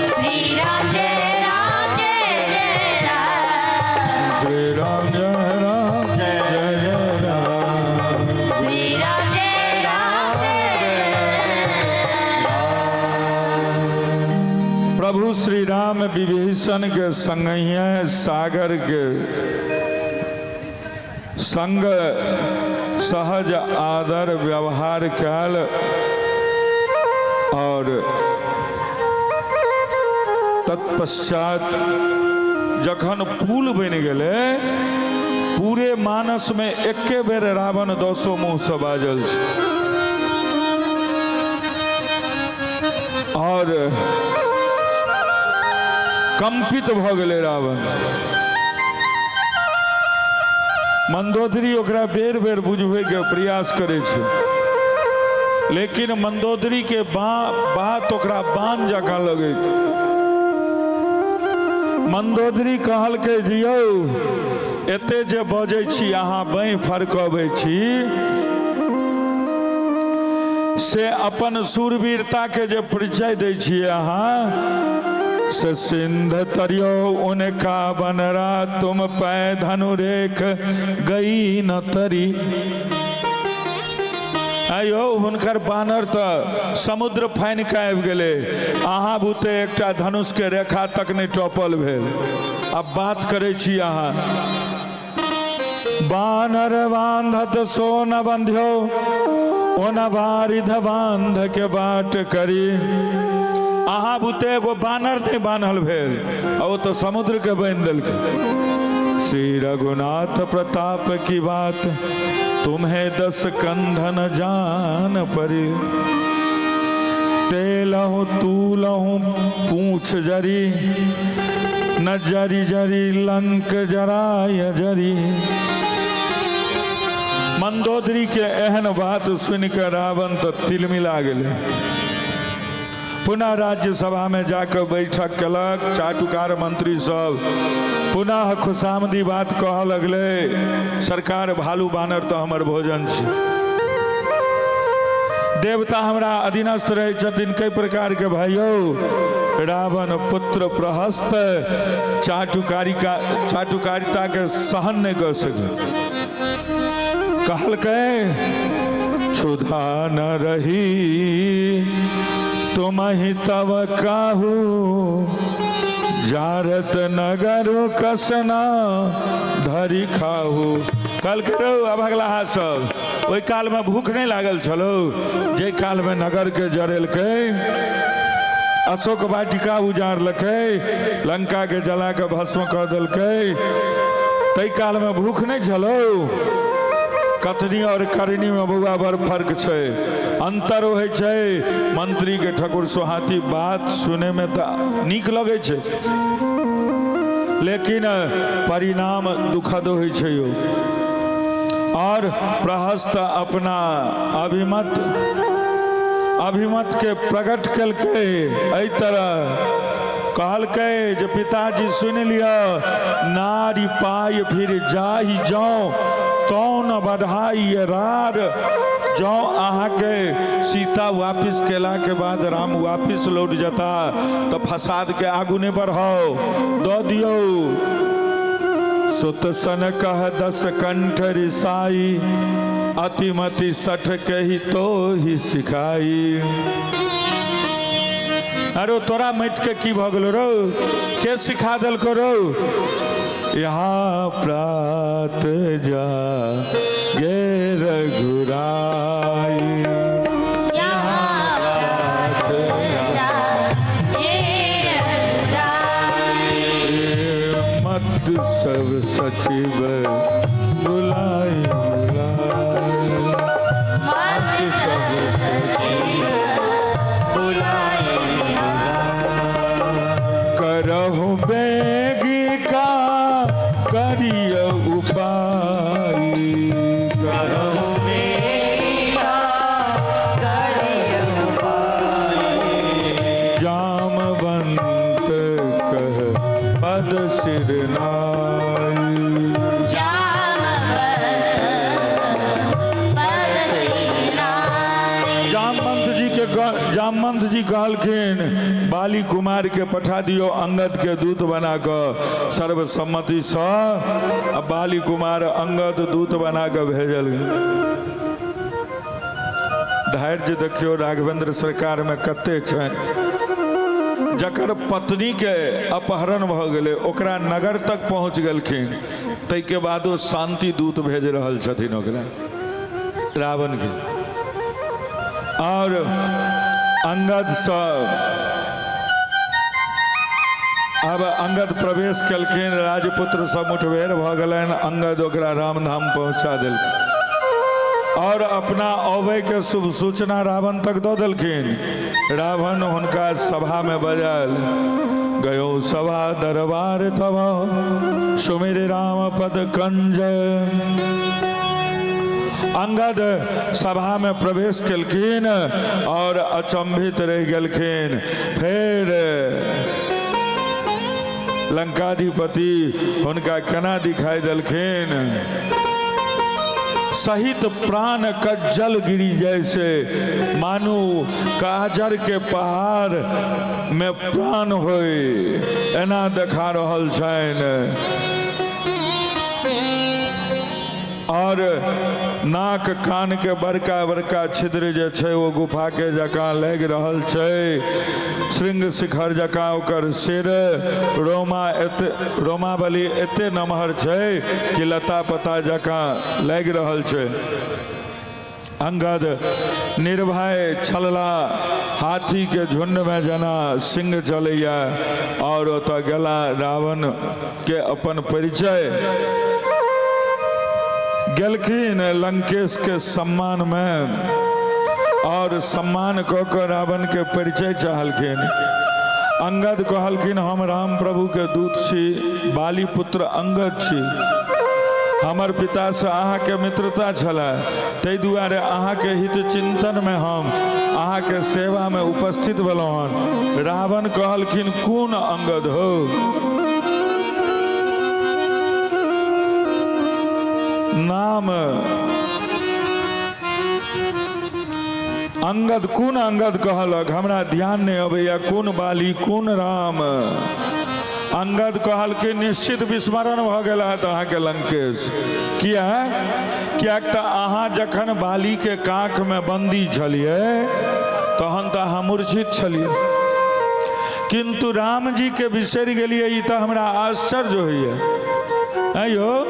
श्री राम जय राम जय जय राम, श्री राम जय राम जय जय राम, श्री राम जय प्रभु श्री राम विभीषण के संगहिए सागर के संग सहज आदर व्यवहार कयल और तत्पश्चात जखन पुल बनि गेलै, पूरे मानस में एके बेर रावण दसो मुँह से बाजल छै और कंपित भऽ गेलै रावण। मंदोदरी ओकरा बेर बेर बुझबैके प्रयास करै छै, लेकिन मंदोदरी के बात ओकरा बाण जकाँ लगै छै। मंदोदरी कहलकै, दियौ एते जे बजै छी अहाँ, बाँहि फड़कबै छी, से अपन शूरवीरता के जे परिचय दै छियै अहाँ, से सिंध तरियो उनका बनरा तुम पै धनु रेख गई न तरी। आयो हुनकर बानर तऽ समुद्र फानि कऽ आबि गेलै, अहाँ बुते एकटा धनुष के रेखा तक नहि टपल भेल, अब बात करै छी अहाँ। बानर बांधत सो न बंध्यो ओना बारिध बांध के बाट करी। अहाँ बुते एगो बानर नहि बान्हल भेल, आ ओ तऽ समुद्र के बान्हि देलकै। श्री रघुनाथ प्रताप की बात तुम्हें दस कंधन जान परी। तेलहु तूलहु पूछ जरी न जरी जरी लंक जराय जरी। मंदोदरी के एहन बात सुनि कऽ रावण तऽ तिलमिला गेलै। पुनः राज्यसभा में जाकर बैठक केलक चाटुकार मंत्री सब। पुनः खुशामदी बात कहऽ लगलै, सरकार भालू बानर तऽ हमर भोजन छी, देवता हमरा अधीनस्थ रहै छथिन, कई प्रकार के भाइयो। रावण पुत्र प्रहस्त चाटुकारिका चाटुकारिता के सहन नहि कऽ सकै, कहलकै क्षुधा न रही तुमहि तब काहू जारत नगर कसना धरि खाहू। कहलकै रौ अभगला सब, ओहि कालमे भूख नहि लागल छलौ जाहि कालमे नगरके जरेलकै, अशोक वाटिका उजाड़लकै, लंकाके जला कऽ भस्म कऽ देलकै, ताहि कालमे भूख नहि छलौ? कथनी और करनी में बौआ बड़ फर्क छै, अंतर होइ छै। मंत्री के ठकुर सोहाती बात सुने में तऽ नीक लगै छै, लेकिन परिणाम दुखद होइ छै यौ। और प्रहस्त अपना अभिमत अभिमत के प्रकट केलकै एहि तरह, कहलकै जे पिताजी सुनि लिअ, नारी पाय फिर जाहि जाउ तौ न बढ़ाई रार। जँ अहाँके सीता वापिस केलाके बाद राम वापिस लौट जता तऽ फसादके आगू नहि बढ़ाउ, दऽ दियौ। सुत सन कह दस कंठ रिसाई अतिमति सठ कही तो ही सिखाई। अरे तोरा मति के की भऽ गेलो रौ, के सिखा देलको रौ? यहाँ प्रात जा गे रघुराई, मत सब सचिव बुलाई बुलाई, मत सब सचिव बुलाई, करहु बेगी का करिय उपाय, करहु जामवंत कह पद सिर नाई। जामवंत जी के जामवंत जी कहलखिन बाली कुमार के पठा दियो अंगद के दूत बना कऽ। सर्वसम्मति से आ बाली कुमार अंगद दूत बना कऽ भेजल। धैर्य देखियौ राघवेंद्र सरकार में कते छनि। जकर पत्नीके अपहरण भऽ गेलै ओकरा नगर तक पहुँच गेलखिन, ताहिके बादो शान्ति दूत भेज रहल छथिन ओकरा रावणके। और अंगदसँ अब अंगद प्रवेश केलखिन, राजपुत्र सब मुठभेड़ भऽ गेलनि, अंगद ओकरा रामधाम पहुँचा देलखिन और अपना अबै के शुभ सूचना रावण तक दऽ देलखिन। रावण हुनका सभा में बजल, गयो सभा दरबार तब सुमिर राम पद कंज। अंगद सभा में प्रवेश केलखिन और अचंभित रहि गेलखिन। फेर लंकाधिपति हुनका केना दिखाई देलखिन, सहित प्राण कज्जल गिरी जैसे, मानू काजर के पहाड़ में प्राण होय, एना देखा रहल छनि। और नाक कान के बड़का बड़का छिद्र जे छै ओ गुफा के जकाँ लागि रहल छै, श्रृंग शिखर जकाँ ओकर सिर, रोमा एते रोमावली एते नमहर छै कि लता पता जकाँ लागि रहल छै। अंगद निर्भय छलला, हाथी के झुंड में जेना सिंह चलैया, और ओतऽ गेला रावण के अपन परिचय गेलखिन लंकेश के सम्मान में, और सम्मान कऽ कऽ रावण के परिचय चाहलखिन। अंगद कहलखिन हम राम प्रभु के दूत छी, बाली पुत्र अंगद छी, हमर पितासँ अहाँके मित्रता छलए, ताहि दुआरे अहाँके हित चिंतनमे हम अहाँके सेवामे उपस्थित भेलहुँ हन। रावण कहलखिन कोन अंगद हो? नाम अंगद, कोन अंगद कहलक हमरा ध्यान नहि अबैया, कोन बाली कोन राम? अंगद कहलखिन निश्चित विस्मरण भऽ गेल हत अहाँके लंकेश। किया? किएक तऽ अहाँ जखन बालीके काखमे बन्दी छलियै तहन तऽ अहाँ मूर्छित छलियै, किन्तु रामजीके बिसरि गेलियै, ई तऽ हमरा आश्चर्य होइए। आँय यौ,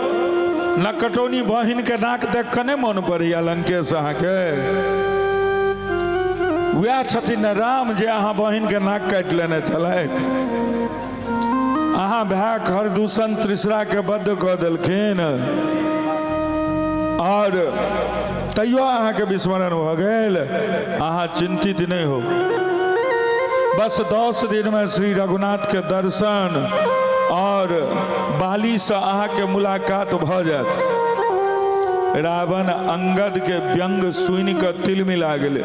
नकटौनी बहिनके नाक देख कऽ नहि मोन पड़ैया लंकेश अहाँके? वएह छथिन ने राम जे अहाँ बहिनके नाक काटि लेने छलथि। अहाँ भाय खरदूषण त्रिसरा के बद्ध कऽ देलखिन और तैयो अहाँके विस्मरण भऽ गेल। अहाँ चिन्तित नहि हो, बस 10 दिनमे श्री रघुनाथ के दर्शन और बाली से अहाँके मुलाकात भऽ जायत। रावण अंगद के व्यंग सुनि कऽ तिलमिला गेलै।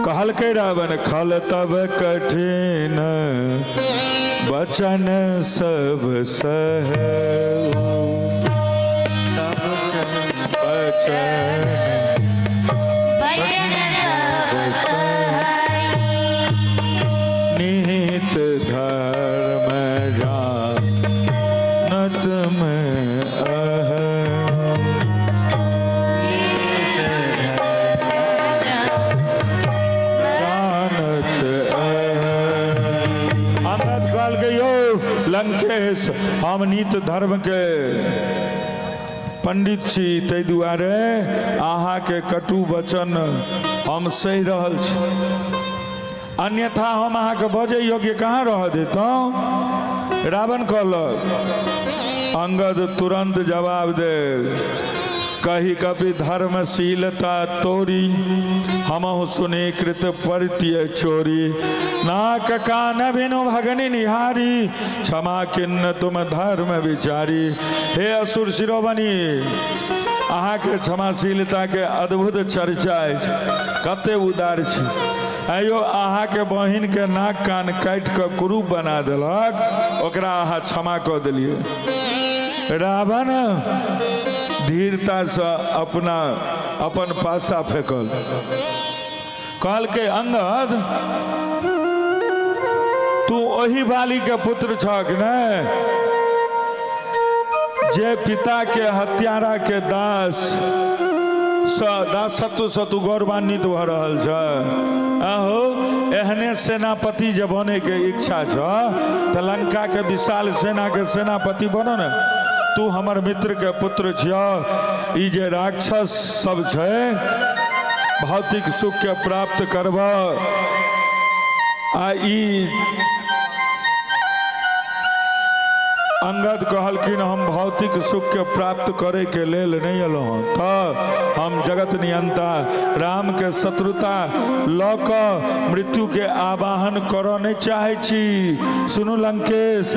कहलकै रावण खल तब कठिन वचन सब सह वचन वचन सब सहई। निहित धर्म जानत में अह जानत अह। अंगद कहलकै यौ लंकेश, हम नीत धर्म के पंडित छी, ताहि दुआरे अहाँके कटु वचन हम सहि रहल छी, अन्यथा हम अहाँके बजै योग्य कहाँ रह देतहुँ। रावण कहलक, अंगद तुरंत जवाब देल, कही कपि धर्मशीलता तोरी, हमहु सुनी कृत परतिय चोरी, नाक कान बिनु भगनी निहारी, क्षमा किन्न तुम धर्म विचारी। हे असुर शिरोमणि, अहाँके क्षमाशीलता के अद्भुत चर्चा अछि, कते उदार छी। आयो अहाँके बहिन के नाक कान काटि कऽ कुरूप बना देलक, ओकरा अहाँ क्षमा कऽ देलियै। रावण धीरतासँ अपना अपन पासा फेकल, कहलकै अंगद तू ओही बाली के पुत्र छक ने जे पिता के हत्यारा के दास सँ दासत्वसँ तू गौरवान्वित भऽ रहल छ। आहो, एहने सेनापति जे बनैके इच्छा छ तऽ लंकाके विशाल सेनाके सेनापति बनो ने। तू हमर मित्रके पुत्र छिय। ई जे राक्षस सब छै, भौतिक सुखके प्राप्त करब आ ई अंगद कहलखिन, हम भौतिक सुखके प्राप्त करैके लेल नहि एलहुँ हँ, तऽ हम जगत नियंता रामके शत्रुता लऽ कऽ मृत्युके आवाहन करऽ नहि चाहै छी। सुनू लंकेश,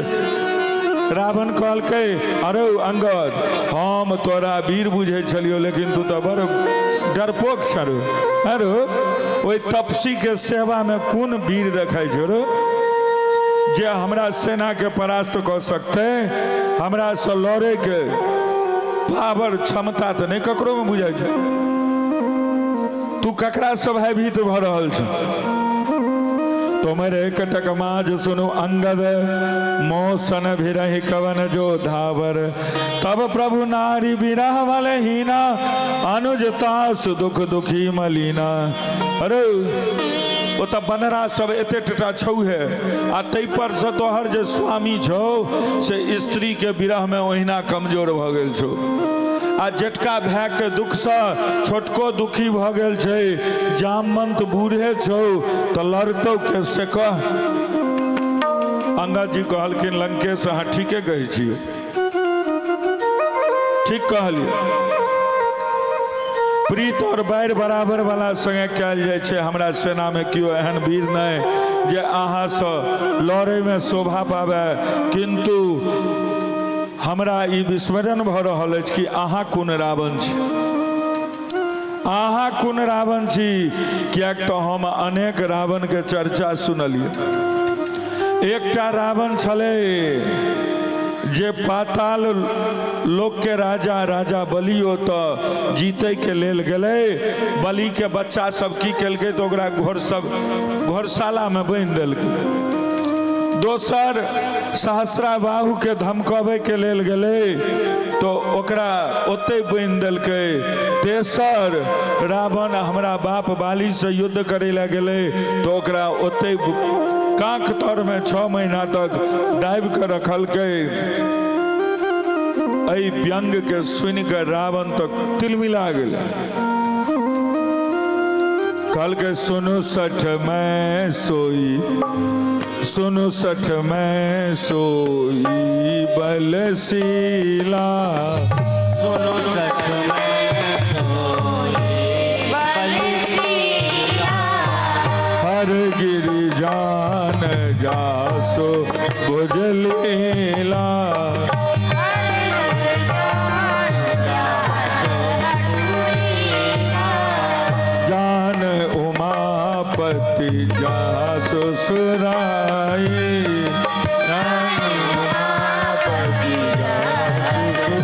रावण कहलकै, अरे अंगद, हम तोरा वीर बुझै छलियौ, लेकिन तू तऽ बड़ डरपोक छरू। अरे, ओहि तपसीके सेवामे कोन वीर देखै छौ रे जे हमरा सेनाके परास्त कऽ सकतै? हमरासँ लड़ैके पावर क्षमता तऽ नहि ककरोमे बुझाइ छै। तू ककरासँ भयभीत भऽ रहल छ? तुमरे कटक माज सुनु अंगद, मौसन भिरहि कवन जो धावर। तब प्रभु नारी विरह बलहीना, अनुज तास दुख दुखी मलिना। अरे, ओ तऽ बनरा सब एते टटा छौ है, आ ताहि पर से तोहर जे स्वामी छौ से स्त्री के विरह में ओहिना कमजोर भऽ गेल छौ, आ जेटका भाय के दुखसँ छोटको दुखी भऽ गेल छै। जामवंत बूढ़े छौ, तऽ लड़तौ के से कह। अंगद जी कहलखिन, लंकेश, अहाँ ठीके कहै छियै, ठीक कहलियै। प्रीत और बैर बराबर वाला संगे कयल जाइ छै। हमरा सेनामे केओ एहन वीर नहि जे अहाँसँ लड़ैमे शोभा पाबै, किन्तु हमरा ई विस्मरण भऽ रहल अछि कि अहाँ कोन रावण छी, अहाँ कोन रावण छी, किएक तऽ हम अनेक रावणके चर्चा सुनलियै। एकटा रावण छलै जे पाताल लोकके राजा राजा बलि ओतऽ जीतैके लेल गेलै। बलिके बच्चा सब की केलकै तऽ ओकरा घोर सब घोड़शालामे बान्हि देलकै। दोसर सहस्राबाहुके धमकबैके लेल गेलै तऽ ओकरा ओतहि बान्हि देलकै। तेसर रावण हमरा बाप बालीसँ युद्ध करै लए गेलै तऽ ओकरा ओतहि काँख तरमे 6 महीना तक दाबि कऽ रखलकै। एहि व्यंग्यके सुनि कऽ रावण तऽ तिलमिला गेलै। कहलकै, सुनु सठ मैं सोई, सुनु सठ मैं सोई बलशीला, सुनो सठ मैं सोई बलशीला, हर गिरि जान जासो भुजलीला। जान उमापति जासु सुराई, जान उमापति जासु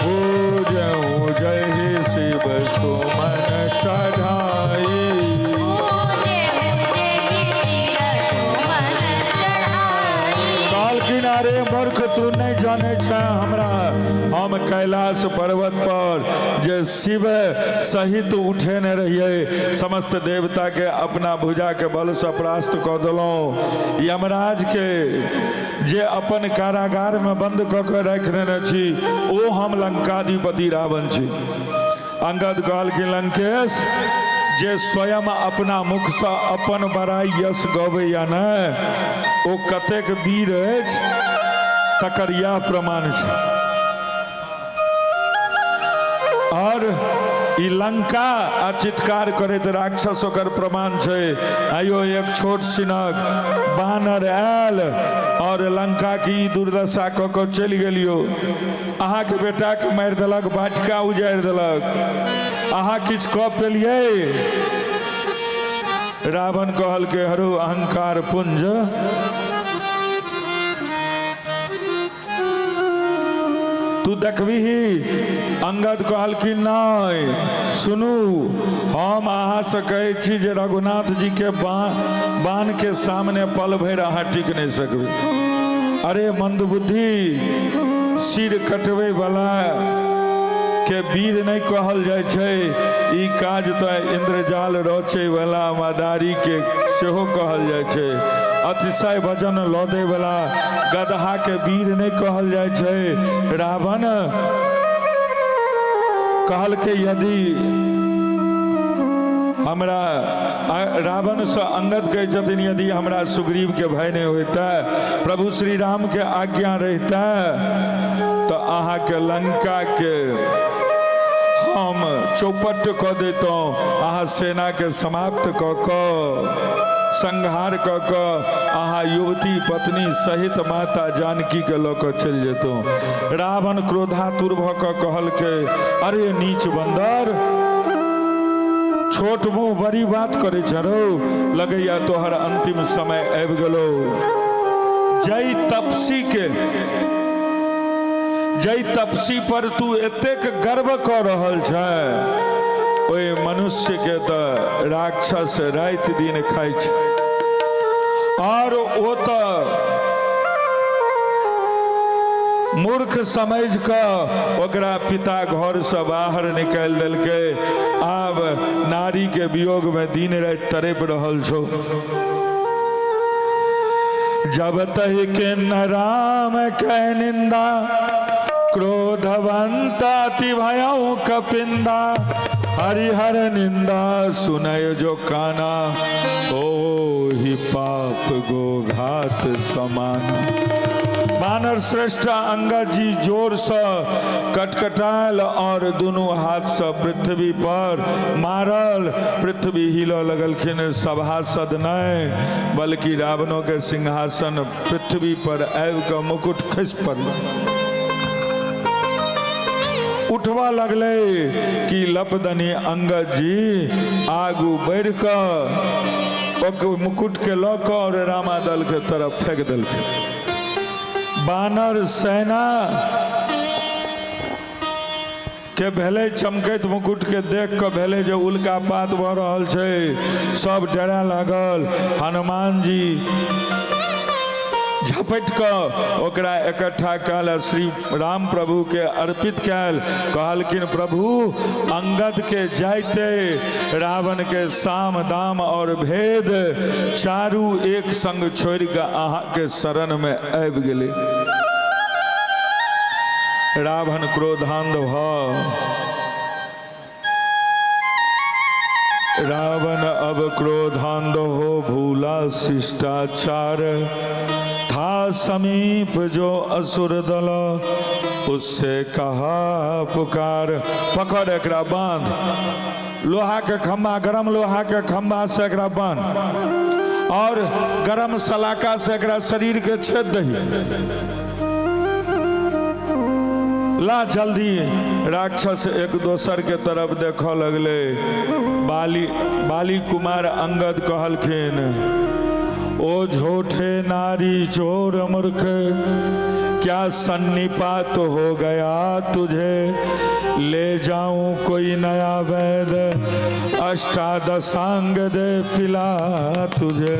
पूजऊँ जय शिव सुमन चढ़ाई। कहलखिन, अरे मूर्ख, तू नहि जानै छ हमरा। हम कैलाश पर्वत पर जे शिव सहित उठेने रहियै, समस्त देवता के अपना भुजा के बल से परास्त कऽ देलहुँ। यमराज के जे अपन कारागार में बंद कऽ के राखि लेने छी, ओ हम लंकाधिपति रावण छी। अंगद कहलखिन, लंकेश, जे स्वयं अपना मुखसँ अपन बड़ाई यश गबैया ने, ओ कतेक वीर अछि तकर इएह प्रमाण छै। और ई लंका आ चित्कार करैत राक्षस ओकर प्रमाण छै। आइयो एक छोट सिनक बानर आयल और लंका की ई दुर्दशा कऽ कऽ चलि गेलियो। अहाँके बेटाके मारि देलक, बाटिका उजाड़ि देलक, अहाँ किछु कऽ पेलियै? रावण कहलकै, हरो अहंकार पुंज, तू देखबिही। अंगद कहलखिन, नहि, सुनू, हम अहाँसँ कहै छी जे रघुनाथ जी के बाण के सामने पल भरि अहाँ टिक नहि सकबै। अरे मंदबुद्धि, सिर कटबै वाला के वीर नहि कहल जाइ छै। ई काज तऽ इन्द्रजाल रचै वाला मदारी के सेहो कहल जाइ छै। अतिशय वजन लदे वाला गदहा के वीर नहि कहल जाइ छै। रावण कहलकै यदि हमरा, रावणसँ अंगद कहै छथिन, यदि हमरा सुग्रीवके भय नहि होइतै, प्रभु श्री रामके आज्ञा रहितै, तऽ अहाँके लंकाके हम चौपट कऽ दैतहुँ। अहाँ सेनाके समाप्त कऽ कऽ, संहार कऽ कऽ अहाँ युवती पत्नी सहित माता जानकीके लऽ कऽ चलि जेतहुँ। रावण क्रोधातुर भऽ कऽ कहलकै, अरे नीच बन्दर, छोट मुँह बड़ी बात करै छ रौ, लगैया तोहर अंतिम समय आबि गेलौ। जय तपसी के, जय तपसी पर तू एतेक गर्व कऽ रहल छै, ओहि मनुष्य के तऽ राक्षस राति दिन खाइ छै और ओ तऽ मूर्ख समझ कऽ ओकरा पिता घरसँ बाहर निकालि देलकै। आब नारी के वियोग में दिन राति तड़पि रहल छौ। जब तहि के न राम के निंदा, क्रोधवंत अति भयउ कपिंदा, हरिहर निंदा सुनय जो काना, ओ ही पाप गोघात समान। बानर श्रेष्ठ अंगद जी जोरसँ कटकटायल और दुनू हाथसँ पृथ्वी पर मारल। पृथ्वी हिलऽ लगलखिन। सभासद नहि, बल्कि रावणों के सिंहासन पृथ्वी पर आबि कऽ मुकुट खसि पड़ल। उठबऽ लगलै कि लपदनी अंगद जी आगू बढ़ि कऽ ओकर मुकुट के लऽ कऽ और रामादल के तरफ फेंक देलखिन। बानर सेना के भेलै, चमकैत मुकुट के देख कऽ भेलै जे उल्का पात भऽ रहल छै। सब डरा लागल। हनुमान जी झपटि कऽ ओकरा इकट्ठा कयल, श्री राम प्रभु के अर्पित कयल। कहलखिन, प्रभु, अंगद के जाइते रावण के साम दाम और भेद चारू एक संग छोड़ि कऽ अहाँके शरण में आबि गेलै। रावण क्रोधांध भऽ, रावण अब क्रोधांध हो भूला शिष्टाचार, था समीप जो असुर दल, उससे कहा पुकार, पकड़ एकरा, बांध लोहा के खम्भा, गरम लोहा के खम्भा से एकरा बांध और गरम सलाका से एकरा शरीर के छेद दही, ला जल्दी। राक्षस एक दोसर के तरफ देखऽ लगले। बाली बाली कुमार अंगद कहलखिन, ओ झूठे नारी चोर मूर्ख, क्या सन्निपात हो गया तुझे? ले जाऊं कोई नया वैद, अष्टादशांग दे पिला तुझे।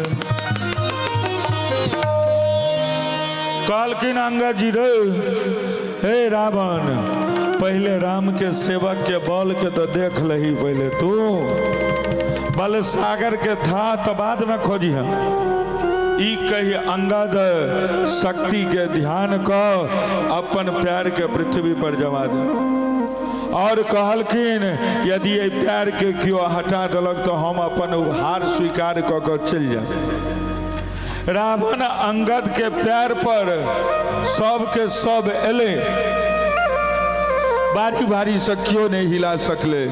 कहलखिन अंगद जी, रे हे रावण, पहले राम के सेवक के बल के तो देख लही पहले तू। बल सागर के था तो बाद में खोजी हम। ई कही अंगद शक्ति के ध्यान क अपन पैर के पृथ्वी पर जमा दे और कहलखिन, यदि एहि पैर के केओ हटा देलक तो हम अपन हार स्वीकार कऽ कऽ चलि जायब। रावण अंगद के पैर पर सबके सब एलै, बारी बारी से क्यों नहीं हिला सकले।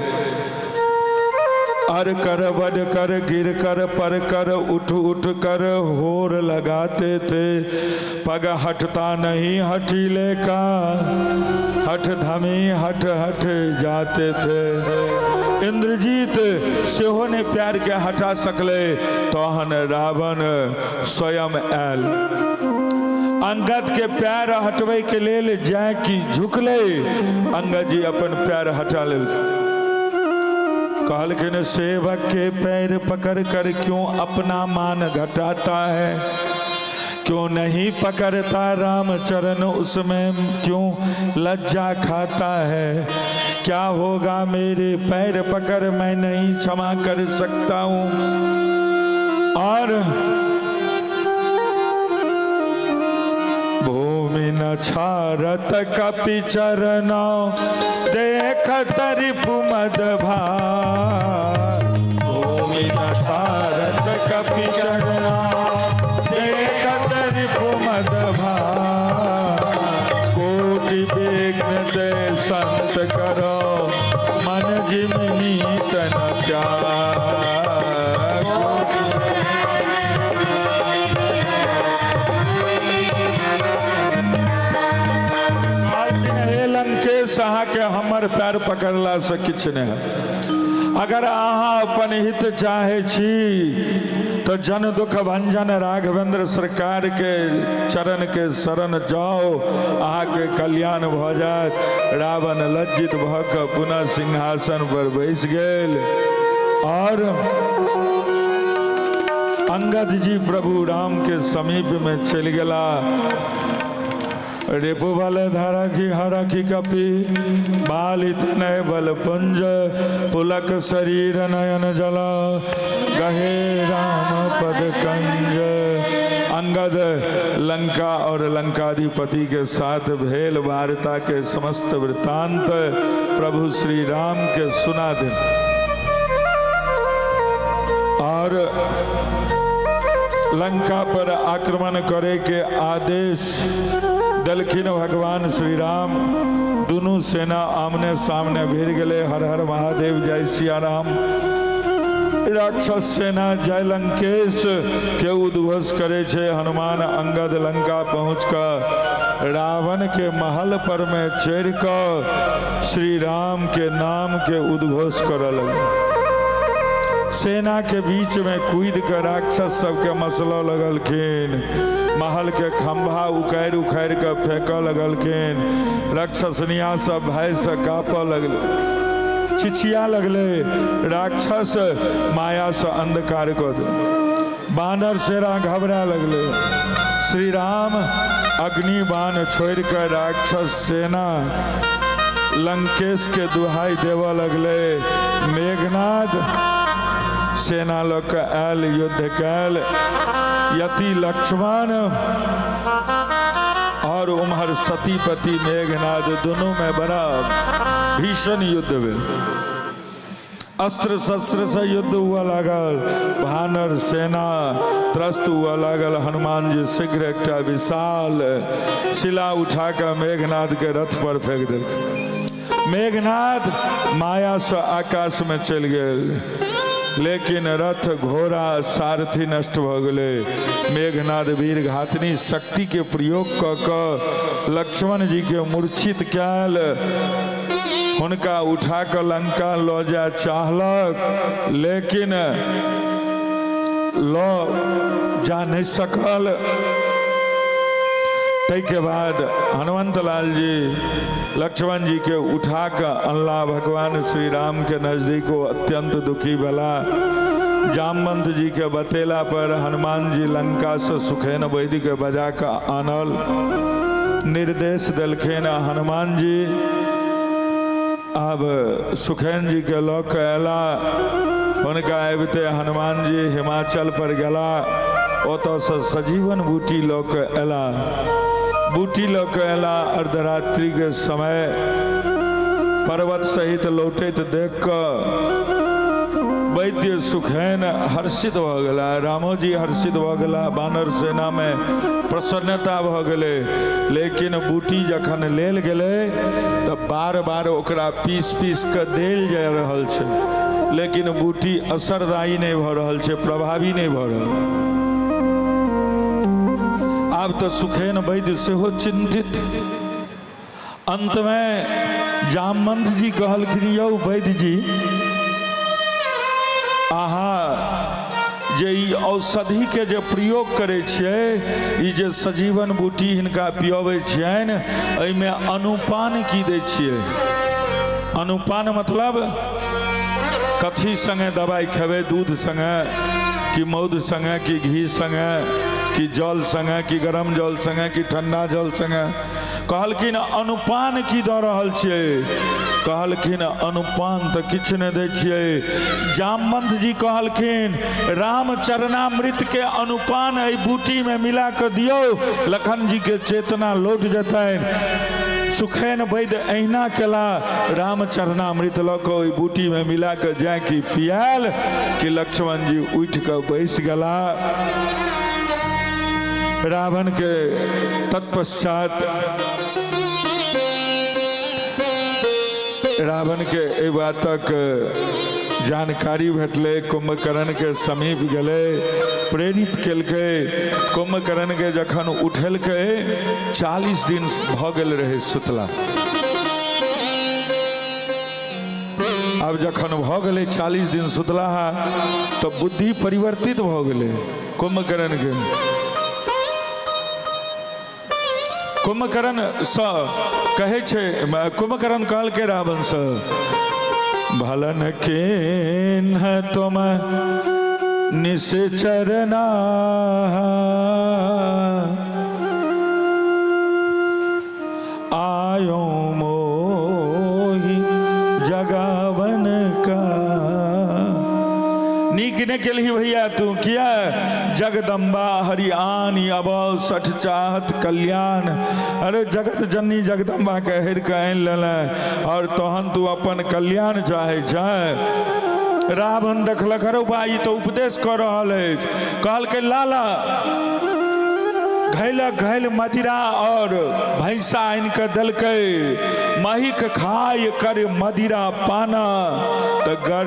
अर कर बड कर गिर कर पर कर उठ उठ कर होर लगाते थे, पग हटता नहीं हठीले का, हठ धमी हठ हठ जाते थे। इंद्रजीत सेहो ने प्यार के हटा सकले। तहन रावण स्वयं आयल। अंगद के पैर हटबै के लेल जाय कि झुकले, अंगद जी अपन पैर हटा लेलखिन। कहलखिन, सेवक के पैर पकड़ कर क्यों अपना मान घटाता है? क्यों नहीं पकड़ता राम चरण, उसमें क्यों लज्जा खाता है? क्या होगा मेरे पैर पकड़, मैं नहीं क्षमा कर सकता हूँ। और भूमि न छारत कपि चरणा, देख रिपु मद भार। भूमि न छारत कपि चरणा, देख रिपु मद भार। कोटि विघ्न ते संत करो, मन जिमनी तन त्याग। कहलखिन, हे लंकेश, अहाँके हमर पैर पकड़लासँ किछु नहि हैत। अगर अहाँ अपन हित चाहै छी तऽ जन दुख भंजन राघवेंद्र सरकार के चरण के शरण जाओ, अहाँके कल्याण भऽ जायत। रावण लज्जित भऽ कऽ पुनः सिंहासन पर बैस गेल और अंगद जी प्रभु राम के समीप में चलि गेला। रिपु बल धरखि हरखि कपि, बालित नय बल पुंज, पुलक शरीर नयन जल, गहे राम पद कंज। अंगद लंका और लंकाधिपति के साथ भेल वार्ता के समस्त वृत्तांत प्रभु श्री राम के सुना दे और लंका पर आक्रमण करे के आदेश दलखिन भगवान श्री राम। दुनू सेना आमने सामने भिड़ गए। हर हर महादेव, जय सिया राम। राक्षस सेना जय लंकेश के उद्घोष करे छे। हनुमान अंगद लंका पहुँच कऽ रावण के महल पर में चढ़ि कऽ श्री राम के नाम के उद्घोष करऽ लगल। सेना के बीच में कूद कऽ राक्षस सबके मसलऽ लगलखिन। महल के खंभा उखाड़ि उखाड़ि कऽ फेंकऽ लगलखिन। राक्षसनिया सब भय से काँपऽ लगलै, चिचिया लगलै। राक्षस माया से अंधकार कऽ दे। बानर सेना घबरा लगलै। श्री राम अग्नि बाण छोड़ि कऽ राक्षस सेना लंकेश के दुहाई देबऽ लगलै। मेघनाद सेना लऽ कऽ आयल, युद्ध कयल। यति लक्ष्मण और उम्हर सतीपति मेघनाद दोनों में बड़ा भीषण युद्ध भेल। अस्त्र शस्त्र से युद्ध हुआ लागल। भानर सेना त्रस्त हुआ लागल। हनुमान जी शीघ्र एकटा विशाल शिला उठा कऽ मेघनाद के रथ पर फेंक देलखिन। मेघनाद माया से आकाश में चलि गेल, लेकिन रथ, घोड़ा, सारथी नष्ट भऽ गेलै। मेघनाद वीर घातनी शक्ति के प्रयोग कऽ कऽ लक्ष्मण जी के मूर्छित कयल। हुनका उठा कऽ लंका लऽ जाय चाहलक, लेकिन लऽ जा नहि सकल। ताहिके बाद हनुमंत लाल जी लक्ष्मण जी के उठा कऽ अनला भगवान श्री राम के नजदीक। ओ अत्यंत दुखी भेला। जामवंत जी के बतेला पर हनुमान जी लंका से सुखेन वैद्य के बजा कऽ आनल, निर्देश देलखिन। हनुमान जी आब सुखेन जी के लऽ कऽ अयला। हुनका अबिते हनुमान जी हिमाचल पर गेला, ओतऽसँ सजीवन बूटी लऽ कऽ अयला। बूटी लऽ कऽ अयला। अर्धरात्रि के समय पर्वत सहित लौटैत देख कऽ वैद्य सुखैन हर्षित भऽ गेला, रामोजी हर्षित भऽ गेला, बानर सेनामे प्रसन्नता भऽ गेलै। लेकिन बूटी जखन लेल गेलै तऽ बार बार ओकरा पीस पीस कऽ देल जा रहल छै, लेकिन बूटी असरदायी नहि भऽ रहल छै, प्रभावी नहि भऽ रहल। आब तऽ सुखेन वैद्य सेहो चिन्तित। अंतमे जामवंत जी कहलखिन, यौ वैद्य जी, अहाँ जे ई औषधिके जे प्रयोग करै छियै, ई जे सजीवन बूटी हिनका पियबै छियनि, एहिमे अनुपान की दै छियै? अनुपान मतलब कथी संगे दवाइ खेबै? दूध संगे कि मौध संगे कि घी संगे कि जल संगे कि गरम जल संगे कि ठंडा जल संगे? कहलखिन अनुपान की दऽ रहल छियै? कहलखिन अनुपान तऽ किछु नहि दै छियै। जामवंत जी कहलखिन राम चरणामृत के अनुपान एहि बूटी में मिला कऽ दियौ, लखन जी के चेतना लौट जेतनि। सुखैन वैद्य अहिना केला, राम चरणामृत लऽ कऽ ओहि बूटी में मिला कऽ जाय कि पियाल कि लक्ष्मण जी उठि कऽ बैस गेला। रावण के तत्पश्चात रावण के एहि बातक जानकारी भेटलै, कुंभकर्ण के समीप गेलै, प्रेरित केलकै। कुंभकर्ण के जखन उठेलकै 40 दिन भऽ गेल रहै सुतला। आब जखन भऽ गेलै 40 दिन सुतला तऽ बुद्धि परिवर्तित भऽ गेलै कुंभकर्ण के। कुंभकर्ण सँ कहै छै, कुंभकर्ण कहलकै रावण सँ, भलन के तुम निश्चरना आयो मोहि जगावन का। नीक नहि केलही भैया तू, किया? जगदम्बा हरियान अब सठ चाहत कल्याण। अरे जगत जननी जगदम्बा के हेर के आनि लेले और तहन तू अपन कल्याण चाहे छै। रावण देखलक, अरे बा ई तऽ उपदेश कऽ रहल अछि। कहलकै लाला घैल घैल मदिरा और भैंसा आनि कऽ देलकै, महिक खाय कर मदिरा पाना। तऽ गर